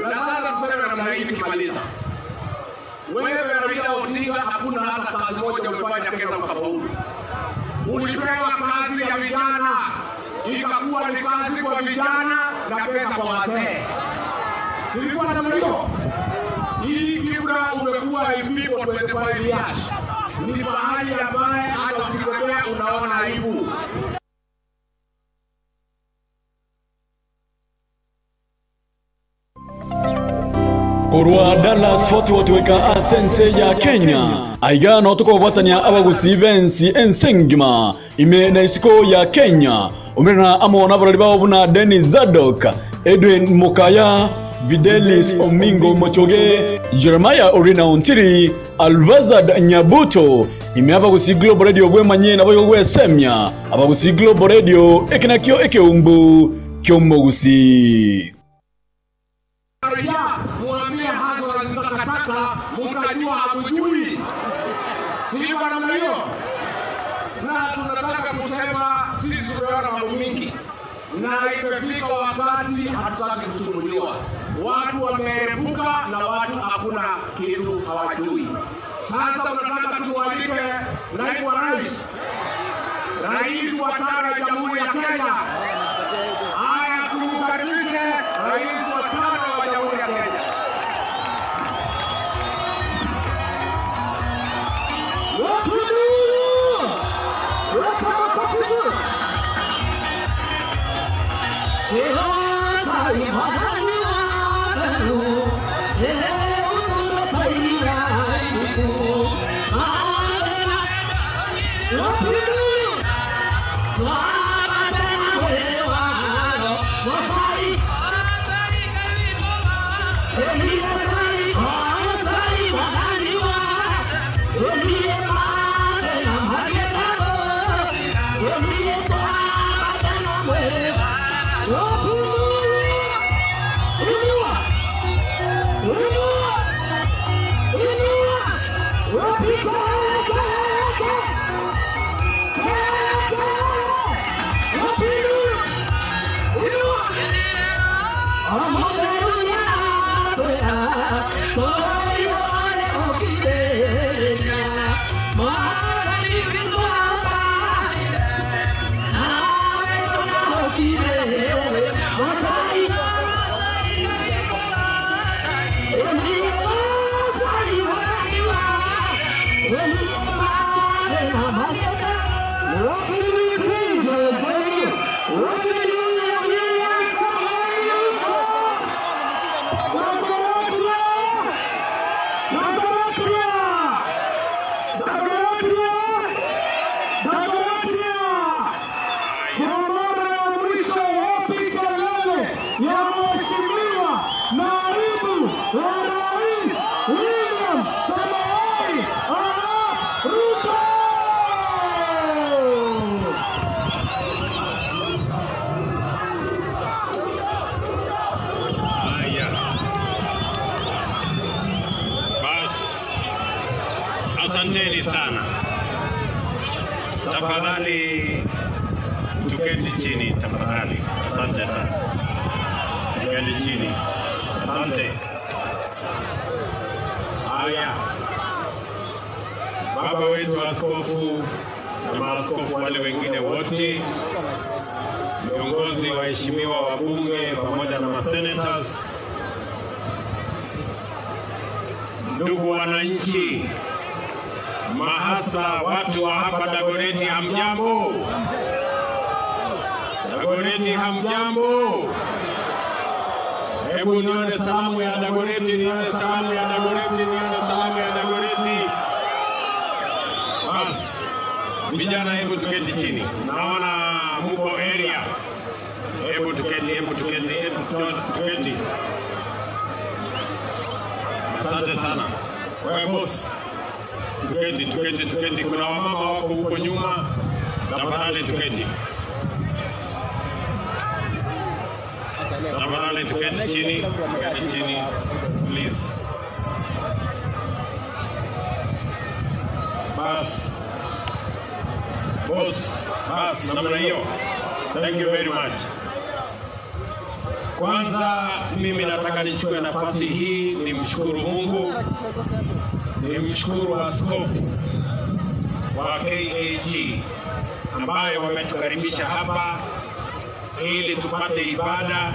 Speaker 9: Na sasa tuseme namna hii nikimaliza. Wewe Raila Odinga hakuna hata kazi moja umefanya kesa ukafaulu. Ulipewa kazi ya vijana, ikakuwa ni kazi kwa vijana na pesa kwa wazee. Silikuwa namna hiyo. Hii Kibra umekuwa MP for 25 years. Ni mahali ambaye hata ukitembea unaona aibu.
Speaker 12: Korwa Dallas Fort Worth weka asense ya Kenya aiga no tukobwatania abagusi bensi ensengima ime na isiko ya Kenya umerana amona barali bao buna Dennis Zadok, Edwin Mukaya, Videlis Omingo Mochoge, Jeremiah Orina Ontiri, Alvazad Nyabuto. Ime abagusi Global Radio bwemanye nabo gwesemya abagusi Global Radio ekinakio ekeumbu kyomogusi.
Speaker 9: Mwambie hazo zitakataka, mtajua hamjui. Si kwa namna hiyo. Na tunataka kusema sisi tumeona mambo mingi. Na imefika wakati hatutaki kusumbuliwa. Watu wameerevuka na watu hakuna kitu hawajui. Sasa tunataka tualike naibu wa rais, rais wa tano ya Jamhuri ya Kenya. Haya, tumkaribishe rais wa tano wa Jamhuri ya Kenya.
Speaker 4: Asanteni sana. Tafadhali tuketi chini tafadhali. Asante sana. Tuketi chini. Asante. Haya. Baba wetu askofu na maaskofu wale wengine wote, viongozi waheshimiwa wa bunge pamoja na masenators, ndugu wananchi, mahasa watu wa hapa Dagoretti, hamjambo? Dagoretti hamjambo? Hebu nione salamu ya Dagoretti, nione salamu ya Dagoretti, nione salamu ya Dagoretti. Bas, vijana hebu tuketi chini. Naona mko area. Hebu tuketi, hebu tuketi, hebu tuketi. Asante sana. Wewe boss, tuketi, tuketi, tuketi. Kuna wamama wako huko nyuma. Tafadhali tuketi. Tafadhali tuketi chini, tuketi chini, please. Bas. Boss, bas, namna hiyo. Thank you very much. Kwanza mimi nataka nichukue nafasi hii nimshukuru Mungu, nimshukuru askofu wa KAG ambaye wametukaribisha hapa ili tupate ibada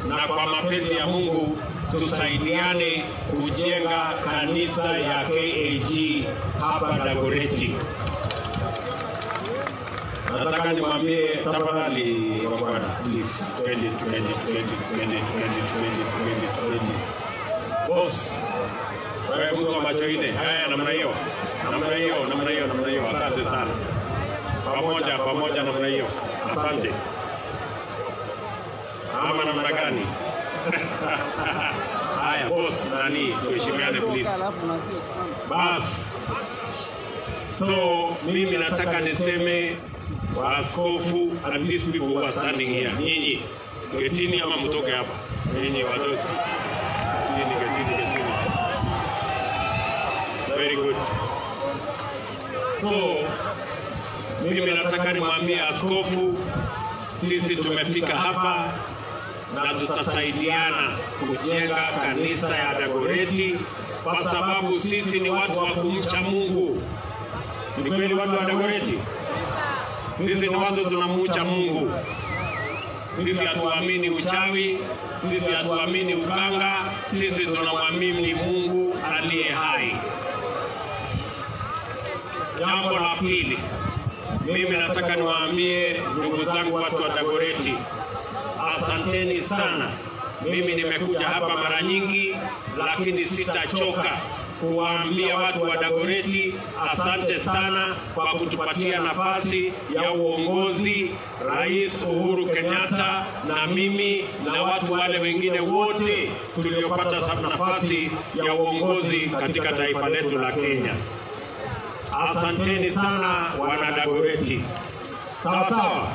Speaker 4: na kwa mapenzi ya Mungu tusaidiane kujenga kanisa ya KAG hapa Dagoretti. Nataka nimwambie tafadhali wabwana, please, tuketi, tuketi, tuketi, tuketi, tuketi, tuketi, tuketi, tuketi. Boss, wewe mtu wa macho ine, haya namna hiyo, namna hiyo, namna hiyo, namna hiyo. Asante sana. Pamoja, pamoja namna hiyo. Asante. Ama namna gani? Haya boss, nani, tuheshimiane please. Bas. So mimi nataka niseme waaskofu and these people who are standing here, nyinyi getini ama mtoke hapa, nyinyi wadosi, getini, getini, getini. Very good. So mimi nataka nimwambie askofu, sisi tumefika hapa na tutasaidiana kujenga kanisa ya Dagoretti kwa sababu sisi ni watu wa kumcha Mungu. Ni kweli watu wa Dagoretti? Sisi ni watu tunamucha Mungu. Sisi hatuamini uchawi, sisi hatuamini uganga, sisi tunamwamini Mungu aliye hai. Jambo la pili, mimi nataka niwaambie ndugu zangu watu wa Dagoretti, asanteni sana. Mimi nimekuja hapa mara nyingi, lakini sitachoka kuwaambia watu wa Dagoretti asante sana kwa kutupatia nafasi ya uongozi, Rais Uhuru Kenyatta na mimi na watu wale wengine wote tuliopata nafasi ya uongozi katika taifa letu la Kenya. Asanteni sana wana Dagoretti. Sawa sawa.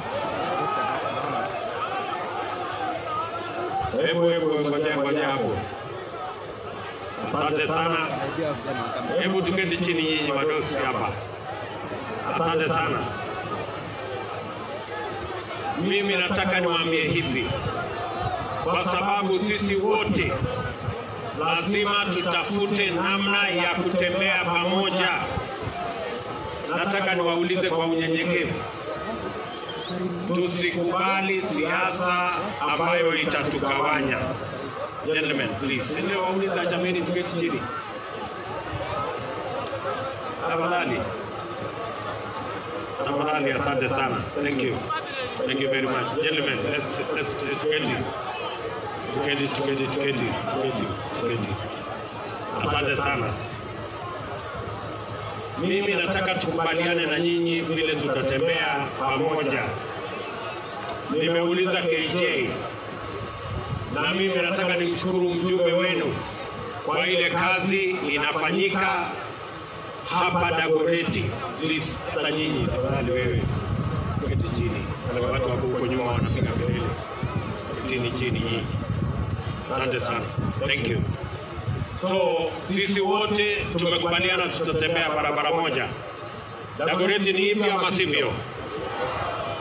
Speaker 4: Hebu hebu ngoja ngoja hapo. Asante sana. Hebu tuketi chini nyinyi wadosi hapa. Asante sana. Mimi nataka niwaambie hivi, kwa sababu sisi wote lazima tutafute namna ya kutembea pamoja. Nataka niwaulize kwa unyenyekevu, tusikubali siasa ambayo itatugawanya. Gentlemen, please. Ndio wauliza jameni, tuketi chini. Tafadhali. Tafadhali, asante sana. Thank you. Thank you very much. Gentlemen, let's tuketi. Tuketi, tuketi, tuketi, tuketi, tuketi. Asante sana. Mimi nataka tukubaliane na nyinyi vile tutatembea pamoja. Nimeuliza KJ, na mimi nataka nimshukuru mjumbe wenu kwa ile kazi inafanyika hapa Dagoretti. Please, hata nyinyi tafadhali, wewe keti chini. Wale watu wako huko nyuma wanapiga kelele. Ketini chini nyinyi. Asante sana. Thank you.
Speaker 14: So sisi wote tumekubaliana tutatembea barabara moja. Dagoretti ni hivyo ama sivyo?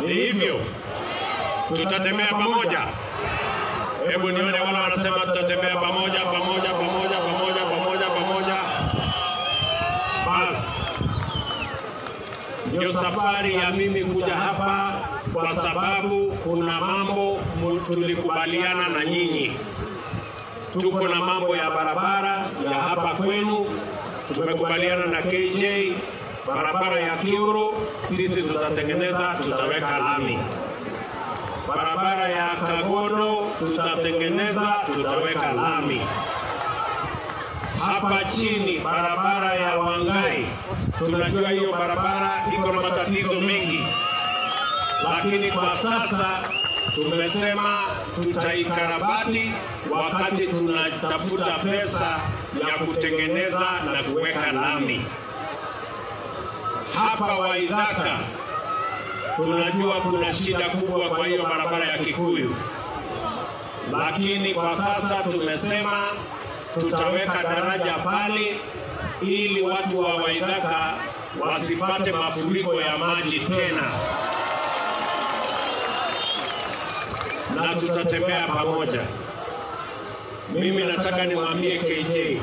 Speaker 14: Ni hivyo. Tutatembea pamoja. Hebu nione wale wanasema tutatembea pamoja, pamoja, pamoja, pamoja, pamoja, pamoja. Bas. Ndio safari ya mimi kuja hapa kwa sababu kuna mambo tulikubaliana na nyinyi. Tuko na mambo ya barabara ya hapa kwenu, tumekubaliana na KJ, barabara ya Kiuru sisi tutatengeneza, tutaweka lami. Barabara ya Kagodo tutatengeneza, tutaweka lami. Hapa chini barabara ya Wangai, tunajua hiyo barabara iko na matatizo mengi, lakini kwa sasa tumesema tutaikarabati wakati tunatafuta pesa ya kutengeneza na kuweka lami. Hapa Waithaka tunajua kuna shida kubwa kwa hiyo barabara ya Kikuyu, lakini kwa sasa tumesema tutaweka daraja pale ili watu wa Waithaka wasipate mafuriko ya maji tena, na tutatembea pamoja. Mimi nataka niwaambie KJ,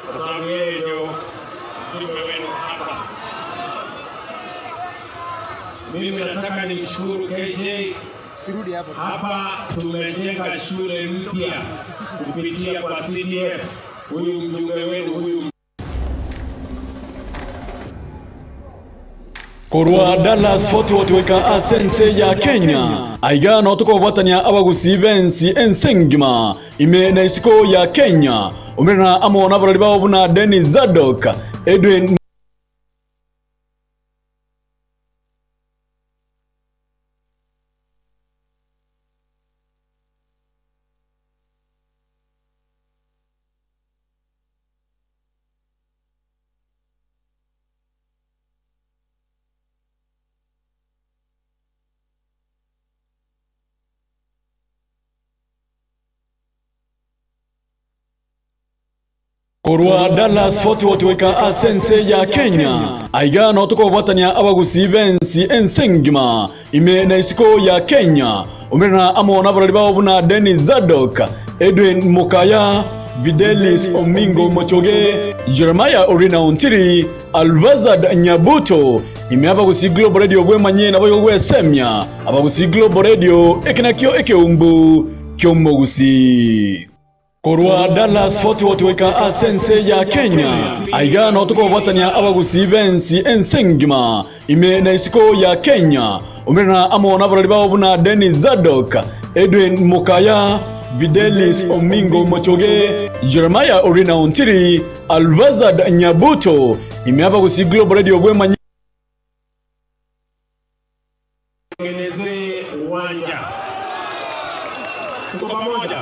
Speaker 14: kwa sababu yeye ndio mjumbe wenu hapa. Mimi nataka nimshukuru KJ. Hapa tumejenga shule mpya kupitia kwa CDF. Huyu mjumbe wenu huyu
Speaker 12: Korwa Dallas Fort Worth weka asense ya Kenya aiga no tukobwatania abagusi bensi ensengima ime na isiko ya Kenya umirana amona barali bao buna Dennis Zadok Edwin Korwa Dallas Fort Worth weka asense ya Kenya aiga no tukobwatania abagusi bensi ensengima ime na isiko ya Kenya umirana amona barali bao buna Dennis Zadok Edwin Mukaya Videlis Omingo Mochoge Jeremiah Orina Ontiri Alvazad Nyabuto ime abagusi Global Radio bwemanye nabo gwesemya abagusi Global Radio ekinakio ekeumbu kyomogusi Korwa Dallas Fort Worth weka asense ya Kenya aiga no tukobwatania abagusi bensi ensengima ime na isiko ya Kenya umirana amona barali bao buna Dennis Zadok Edwin Mukaya Videlis Omingo Mochoge Jeremiah Orina Ontiri Alvazad Nyabuto ime abagusi Global Radio bwemanye
Speaker 14: tengeneze uwanja. Tuko pamoja.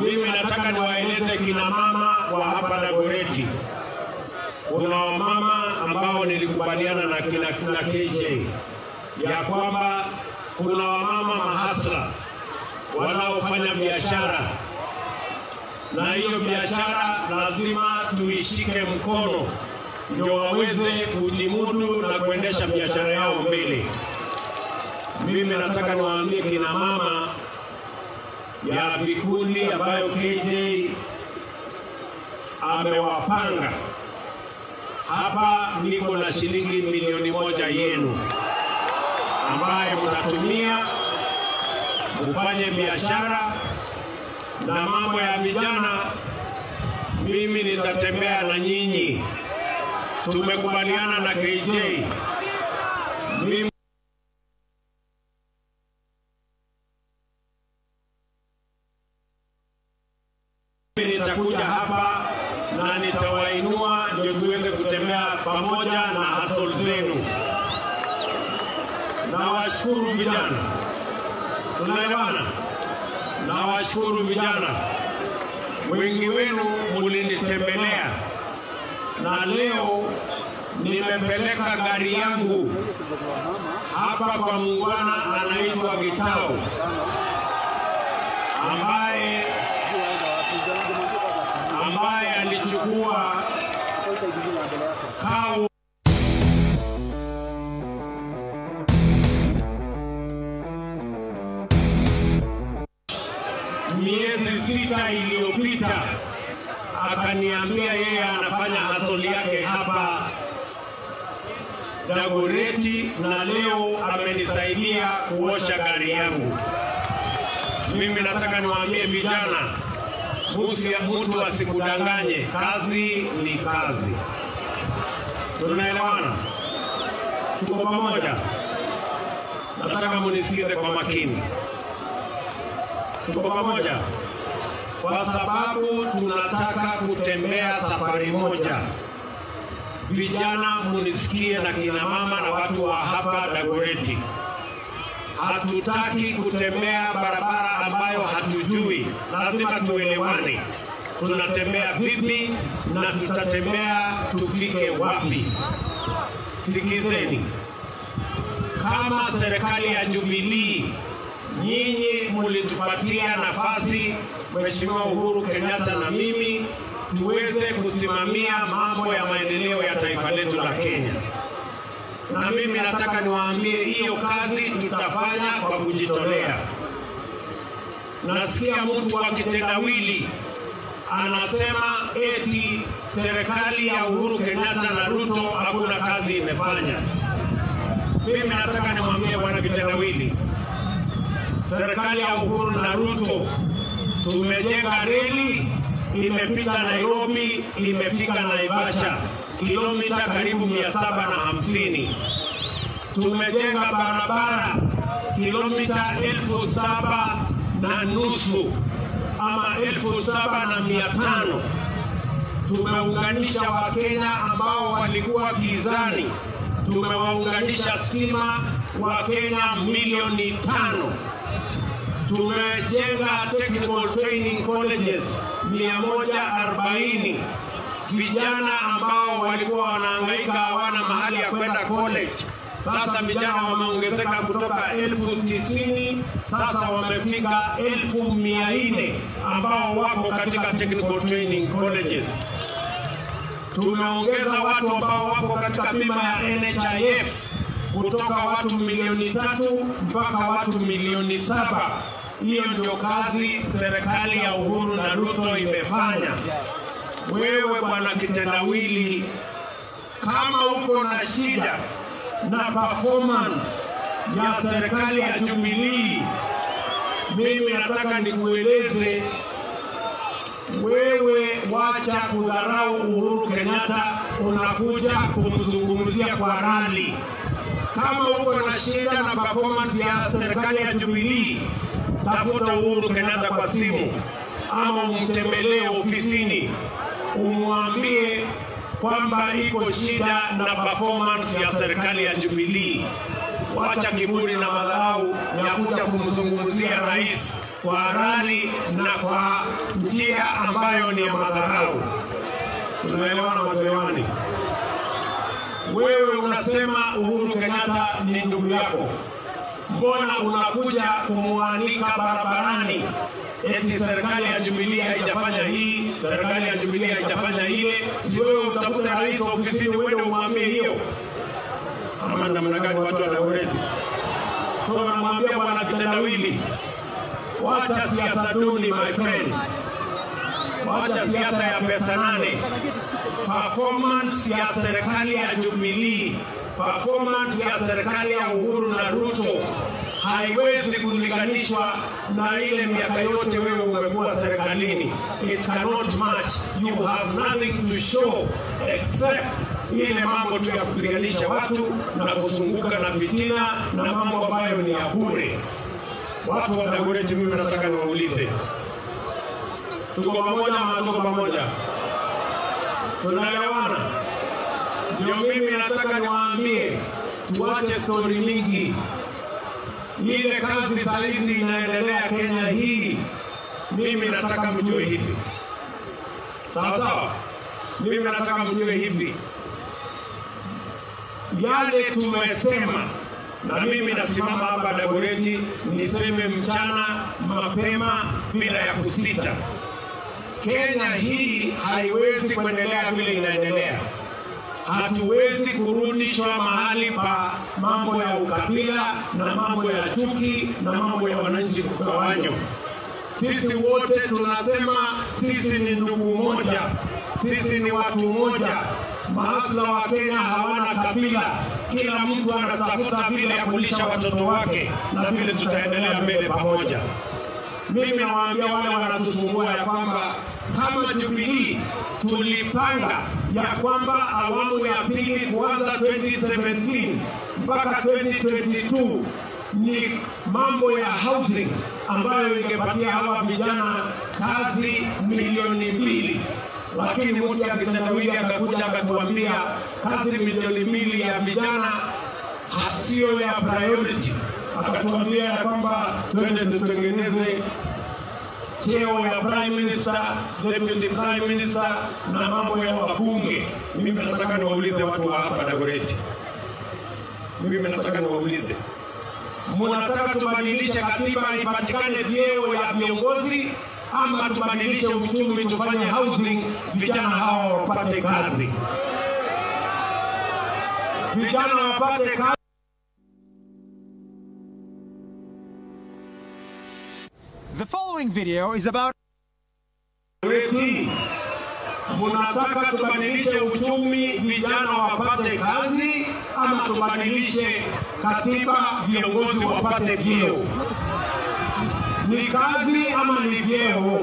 Speaker 14: Mimi nataka niwaeleze kina mama wa hapa Dagoretti. Kuna wamama ambao nilikubaliana na kina KJ ya kwamba kuna wamama mahasla wanaofanya biashara, na hiyo biashara lazima tuishike mkono ndio waweze kujimudu na kuendesha biashara yao mbele. Mimi nataka niwaambie kina mama ya vikundi ambayo KJ amewapanga hapa, niko na shilingi 1,000,000 yenu ambaye mtatumia kufanye biashara na mambo ya vijana. Mimi nitatembea na nyinyi, tumekubaliana na KJ. Mimi nitakuja hapa na nitawainua ndio tuweze kutembea pamoja na hustle zenu. Nawashukuru vijana. Tunaelewana? Nawashukuru vijana. Wengi wenu mlinitembelea, na leo nimepeleka gari yangu hapa kwa muungwana anaitwa Gitau, ambaye
Speaker 13: ambaye alichukua kawo miezi 6 iliyopita, akaniambia yeye anafanya hasoli yake hapa Dagoretti, na leo amenisaidia kuosha gari yangu. Mimi nataka niwaambie vijana, mtu asikudanganye, kazi ni kazi. Tunaelewana? Tuko pamoja? Nataka munisikize kwa makini. Tuko pamoja? Kwa sababu tunataka kutembea safari moja. Vijana munisikie, na kina mama na watu wa hapa Dagoretti. Hatutaki kutembea barabara ambayo hatujui. Lazima tuelewane. Tunatembea vipi na tutatembea tufike wapi? Sikizeni. Kama serikali ya Jubilee, nyinyi mulitupatia nafasi, Mheshimiwa Uhuru Kenyatta na mimi, tuweze kusimamia mambo ya maendeleo ya taifa letu la Kenya. Na mimi nataka niwaambie hiyo kazi tutafanya kwa kujitolea. Nasikia mtu wa kitendawili anasema eti serikali ya Uhuru Kenyatta na Ruto hakuna kazi imefanya. Mimi nataka nimwambie bwana kitendawili, serikali ya Uhuru na Ruto tumejenga reli, imepita Nairobi, imefika Naivasha, kilomita karibu 750. Tumejenga barabara kilomita 7,500 ama 7,500. Tumeunganisha Wakenya ambao walikuwa gizani, tumewaunganisha stima Wakenya milioni 5. Tumejenga technical training colleges 140. Vijana ambao walikuwa wanahangaika hawana mahali ya kwenda college, sasa vijana wameongezeka kutoka 90,000, sasa wamefika 400,000 ambao wako katika technical training colleges. Tumeongeza watu ambao wako katika bima ya NHIF kutoka watu milioni 3 mpaka watu milioni 7. Hiyo ndio kazi serikali ya Uhuru na Ruto imefanya. Wewe bwana kitendawili, kama uko na shida na performance ya serikali ya Jubilee, mimi nataka nikueleze wewe, wacha kudharau Uhuru Kenyatta, unakuja kumzungumzia kwa rali. Kama uko na shida na performance ya serikali ya Jubilee, tafuta Uhuru Kenyatta kwa simu ama umtembelee ofisini, umwambie kwamba iko shida na performance ya serikali ya Jubilee. Wacha kiburi na madharau ya kuja kumzungumzia rais kwa rali na kwa njia ambayo ni ya madharau. Tunaelewana watu? Wewe unasema Uhuru Kenyatta ni ndugu yako, mbona unakuja kumwanika barabarani eti serikali ya Jubilee haijafanya hii, serikali ya Jubilee haijafanya ile? Si wewe utafuta rais ofisini uende umwambie hiyo? Ama namna gani watu wa Dagoretti? So namwambia bwana kitendawili, wacha siasa duni my friend, wacha siasa ya pesa nane. Performance ya serikali ya Jubilee, performance ya serikali ya Uhuru na Ruto haiwezi kulinganishwa na ile miaka yote wewe umekuwa serikalini. It cannot match. You have nothing to show except ile mambo tu ya kupiganisha watu na kuzunguka na fitina na mambo ambayo ni ya bure. Watu wa Dagoretti, mimi nataka niwaulize, tuko pamoja ama tuko pamoja? Tunaelewana? Ndio mimi nataka niwaambie, tuache story mingi. Ile kazi saizi inaendelea Kenya hii, mimi nataka mjue hivi. Sawa sawa? Mimi nataka mjue hivi, yale tumesema, na mimi nasimama hapa Dagoretti niseme mchana mapema bila ya kusita. Kenya hii haiwezi kuendelea vile inaendelea. Hatuwezi kurudishwa mahali pa mambo ya ukabila na mambo ya chuki na mambo ya wananchi kugawanywa. Sisi wote tunasema sisi ni ndugu moja, sisi ni watu moja. Mahasla wa Kenya hawana kabila, kila mtu anatafuta vile ya kulisha watoto wake, na vile tutaendelea mbele pamoja. Mimi nawaambia wale wanatusumbua ya kwamba kama Jubilee tulipanga ya kwamba awamu ya pili kuanza 2017 mpaka 2022 ni mambo ya housing ambayo ingepatia hawa vijana kazi 2 milioni, lakini mtu akitendawili akakuja akatuambia kazi 2 milioni ya vijana sio ya priority, akatuambia ya kwamba twende tutengeneze cheo ya prime minister, deputy prime minister na mambo ya wabunge. Mimi nataka niwaulize watu wa hapa Dagoretti, mimi nataka niwaulize, munataka tubadilishe katiba ipatikane vyeo ya viongozi ama tubadilishe uchumi tufanye housing, vijana hawa wapate kazi, vijana wapate kazi?
Speaker 5: The following video is about
Speaker 13: Eti, munataka tubadilishe uchumi vijana wapate kazi ama tubadilishe katiba viongozi wapate vyeo? Ni kazi ama ni vyeo?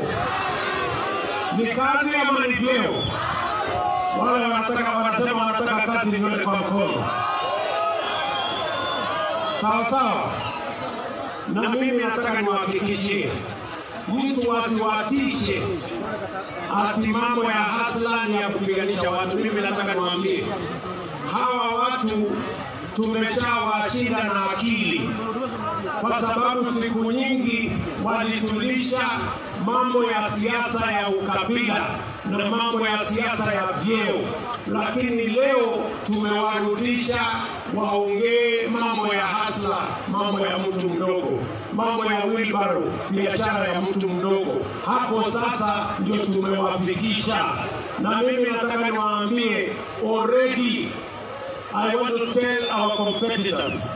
Speaker 13: Ni kazi ama ni vyeo? Wale wanataka wanasema wanataka kazi, nione kwa mkono. Sawa sawa. Na mimi nataka niwahakikishie, mtu asiwatishe ati mambo ya hustler ni ya kupiganisha watu. Mimi nataka niwaambie hawa watu tumeshawashinda na akili, kwa sababu siku nyingi walitulisha mambo ya siasa ya ukabila na mambo ya siasa ya vyeo, lakini leo tumewarudisha waongee mambo ya hustler, mambo ya mtu mdogo, mambo ya wheelbarrow, biashara ya mtu mdogo. Hapo sasa ndio tumewafikisha, na mimi nataka niwaambie already, I want to tell our competitors,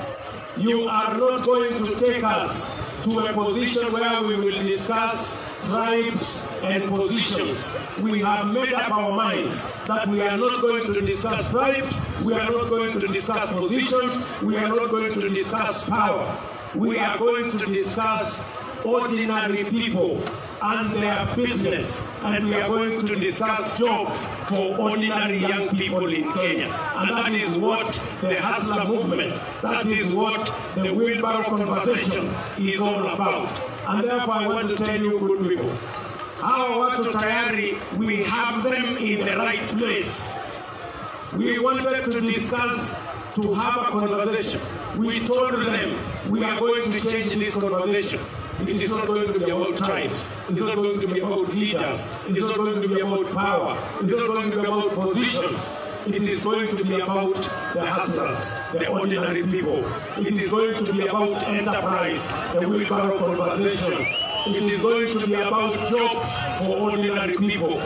Speaker 13: you are not going to take us to a position where we will discuss tribes and positions. We have made up our minds that we are not going to discuss tribes, we are not going to discuss positions, we are not going to discuss power. We are going to discuss ordinary people and their business, and we are going to discuss jobs for ordinary young people in Kenya. And that is what the Hustler movement, that is what the wheelbarrow conversation is all about. And therefore I want to tell you, good people, hawa watu tayari, we have them in the right place. We wanted to discuss, to have a conversation. We told them we are going to change this conversation. It is not going to be about tribes. It's not going to be about leaders. It's not going to be about power. It's not going to be about positions. It is going to be about the hustlers, the ordinary people. It is going to be about enterprise, the wheelbarrow conversation. It is going to be about jobs for ordinary people.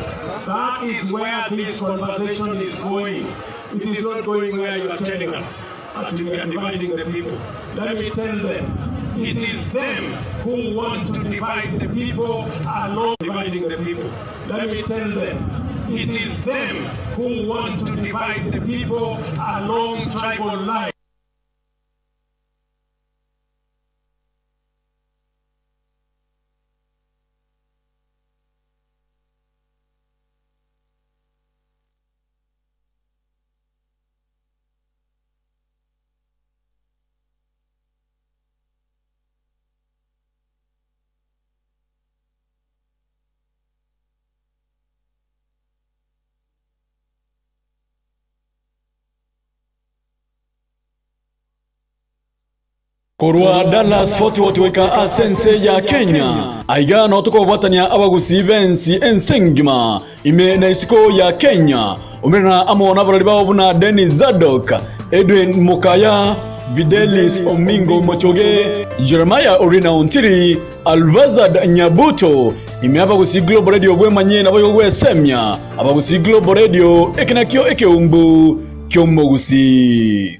Speaker 13: That is where this conversation is going. It is not going where you are telling us that we are dividing the people. Let me tell them, it is them who want to divide the people along dividing the people. Let me tell them, it is them who want to divide the people along tribal lines.
Speaker 12: Korwa Dallas Fort Worth weka asense ya Kenya aiga no tukobwatania abagusi bensi ensengima ime na isiko ya Kenya umirana amona barali bao buna Dennis Zadok, Edwin Mukaya, Videlis Omingo Mochoge, Jeremiah Orina Ontiri, Alvazad Nyabuto. Imeaba gusi Global Radio bwemanye nabo yogwesemya. Abagusi Global Radio ekinakio ekeumbu kyomogusi.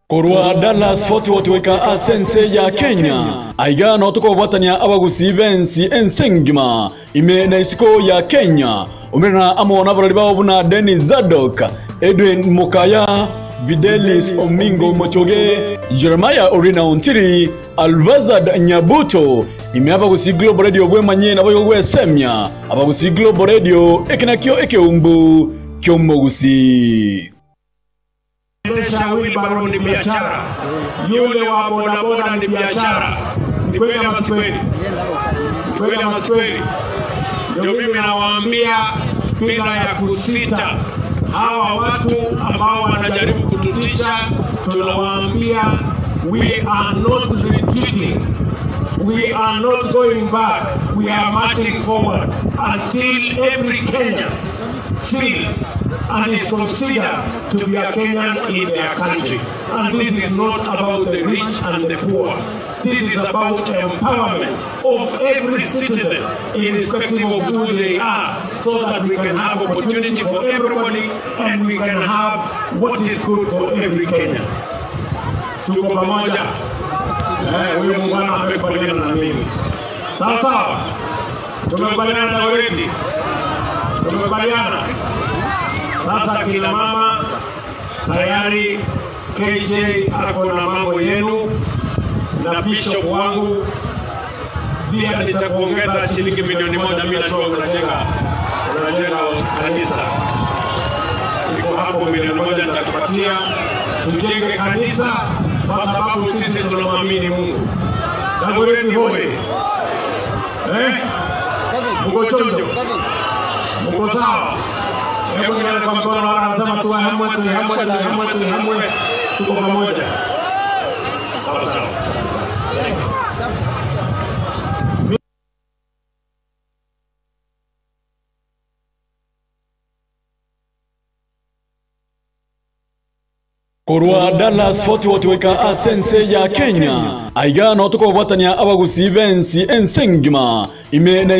Speaker 12: Korwa Dallas Fort Worth weka asense ya Kenya. Aiga no tukobwatania abagusi bensi ensengima ime na isiko ya Kenya. Umirna amo nabarali bao buna Dennis Zadok, Edwin Mokaya, Videlis Omingo Mochoge, Jeremiah Orina Ontiri, Alvazad Nyabuto. Imeaba gusi Global Radio bwemanye nabo yogwesemya. Abagusi Global Radio ekinakio ekeumbu kyomogusi.
Speaker 14: Endesha wheelbarrow ni biashara, yule wa bodaboda ni biashara. Ni kweli ama si kweli? Ni kweli ama si kweli? Ndio mimi nawaambia bila ya kusita, hawa watu ambao wanajaribu kututisha, tunawaambia we are not retreating, we are not going back, we are marching forward until every Kenyan feels and is considered to be a Kenyan in their country. And this is not about the rich and the poor. This is about empowerment of every citizen, irrespective of who they are, so that we can have opportunity for everybody and we can have what is good for every Kenyan. Tuko pamoja. Huyo muungwana amekubaliana na mimi. Sawa sawa. Tumekubaliana na Wereti. Tumekubaliana. Sasa kina mama tayari KJ ako na mambo yenu na bishop wangu pia nitakuongeza shilingi milioni 1. Mimi najua unajenga kanisa. Niko hapo, milioni 1 nitakupatia tujenge kanisa kwa sababu sisi tunamwamini Mungu. Dagoretti hoye. Mko chonjo? Mko sawa? Hebu nione kwa mkono wana wanasema tu hamwe tu hamwe tu hamwe tu hamwe, tuko pamoja. Sawa sawa. Asante sana. Thank you.
Speaker 12: Korwa Dallas Fort Worth weka asense ya Kenya. Aiga no tukobwatania abagusi bensi ensengima ime na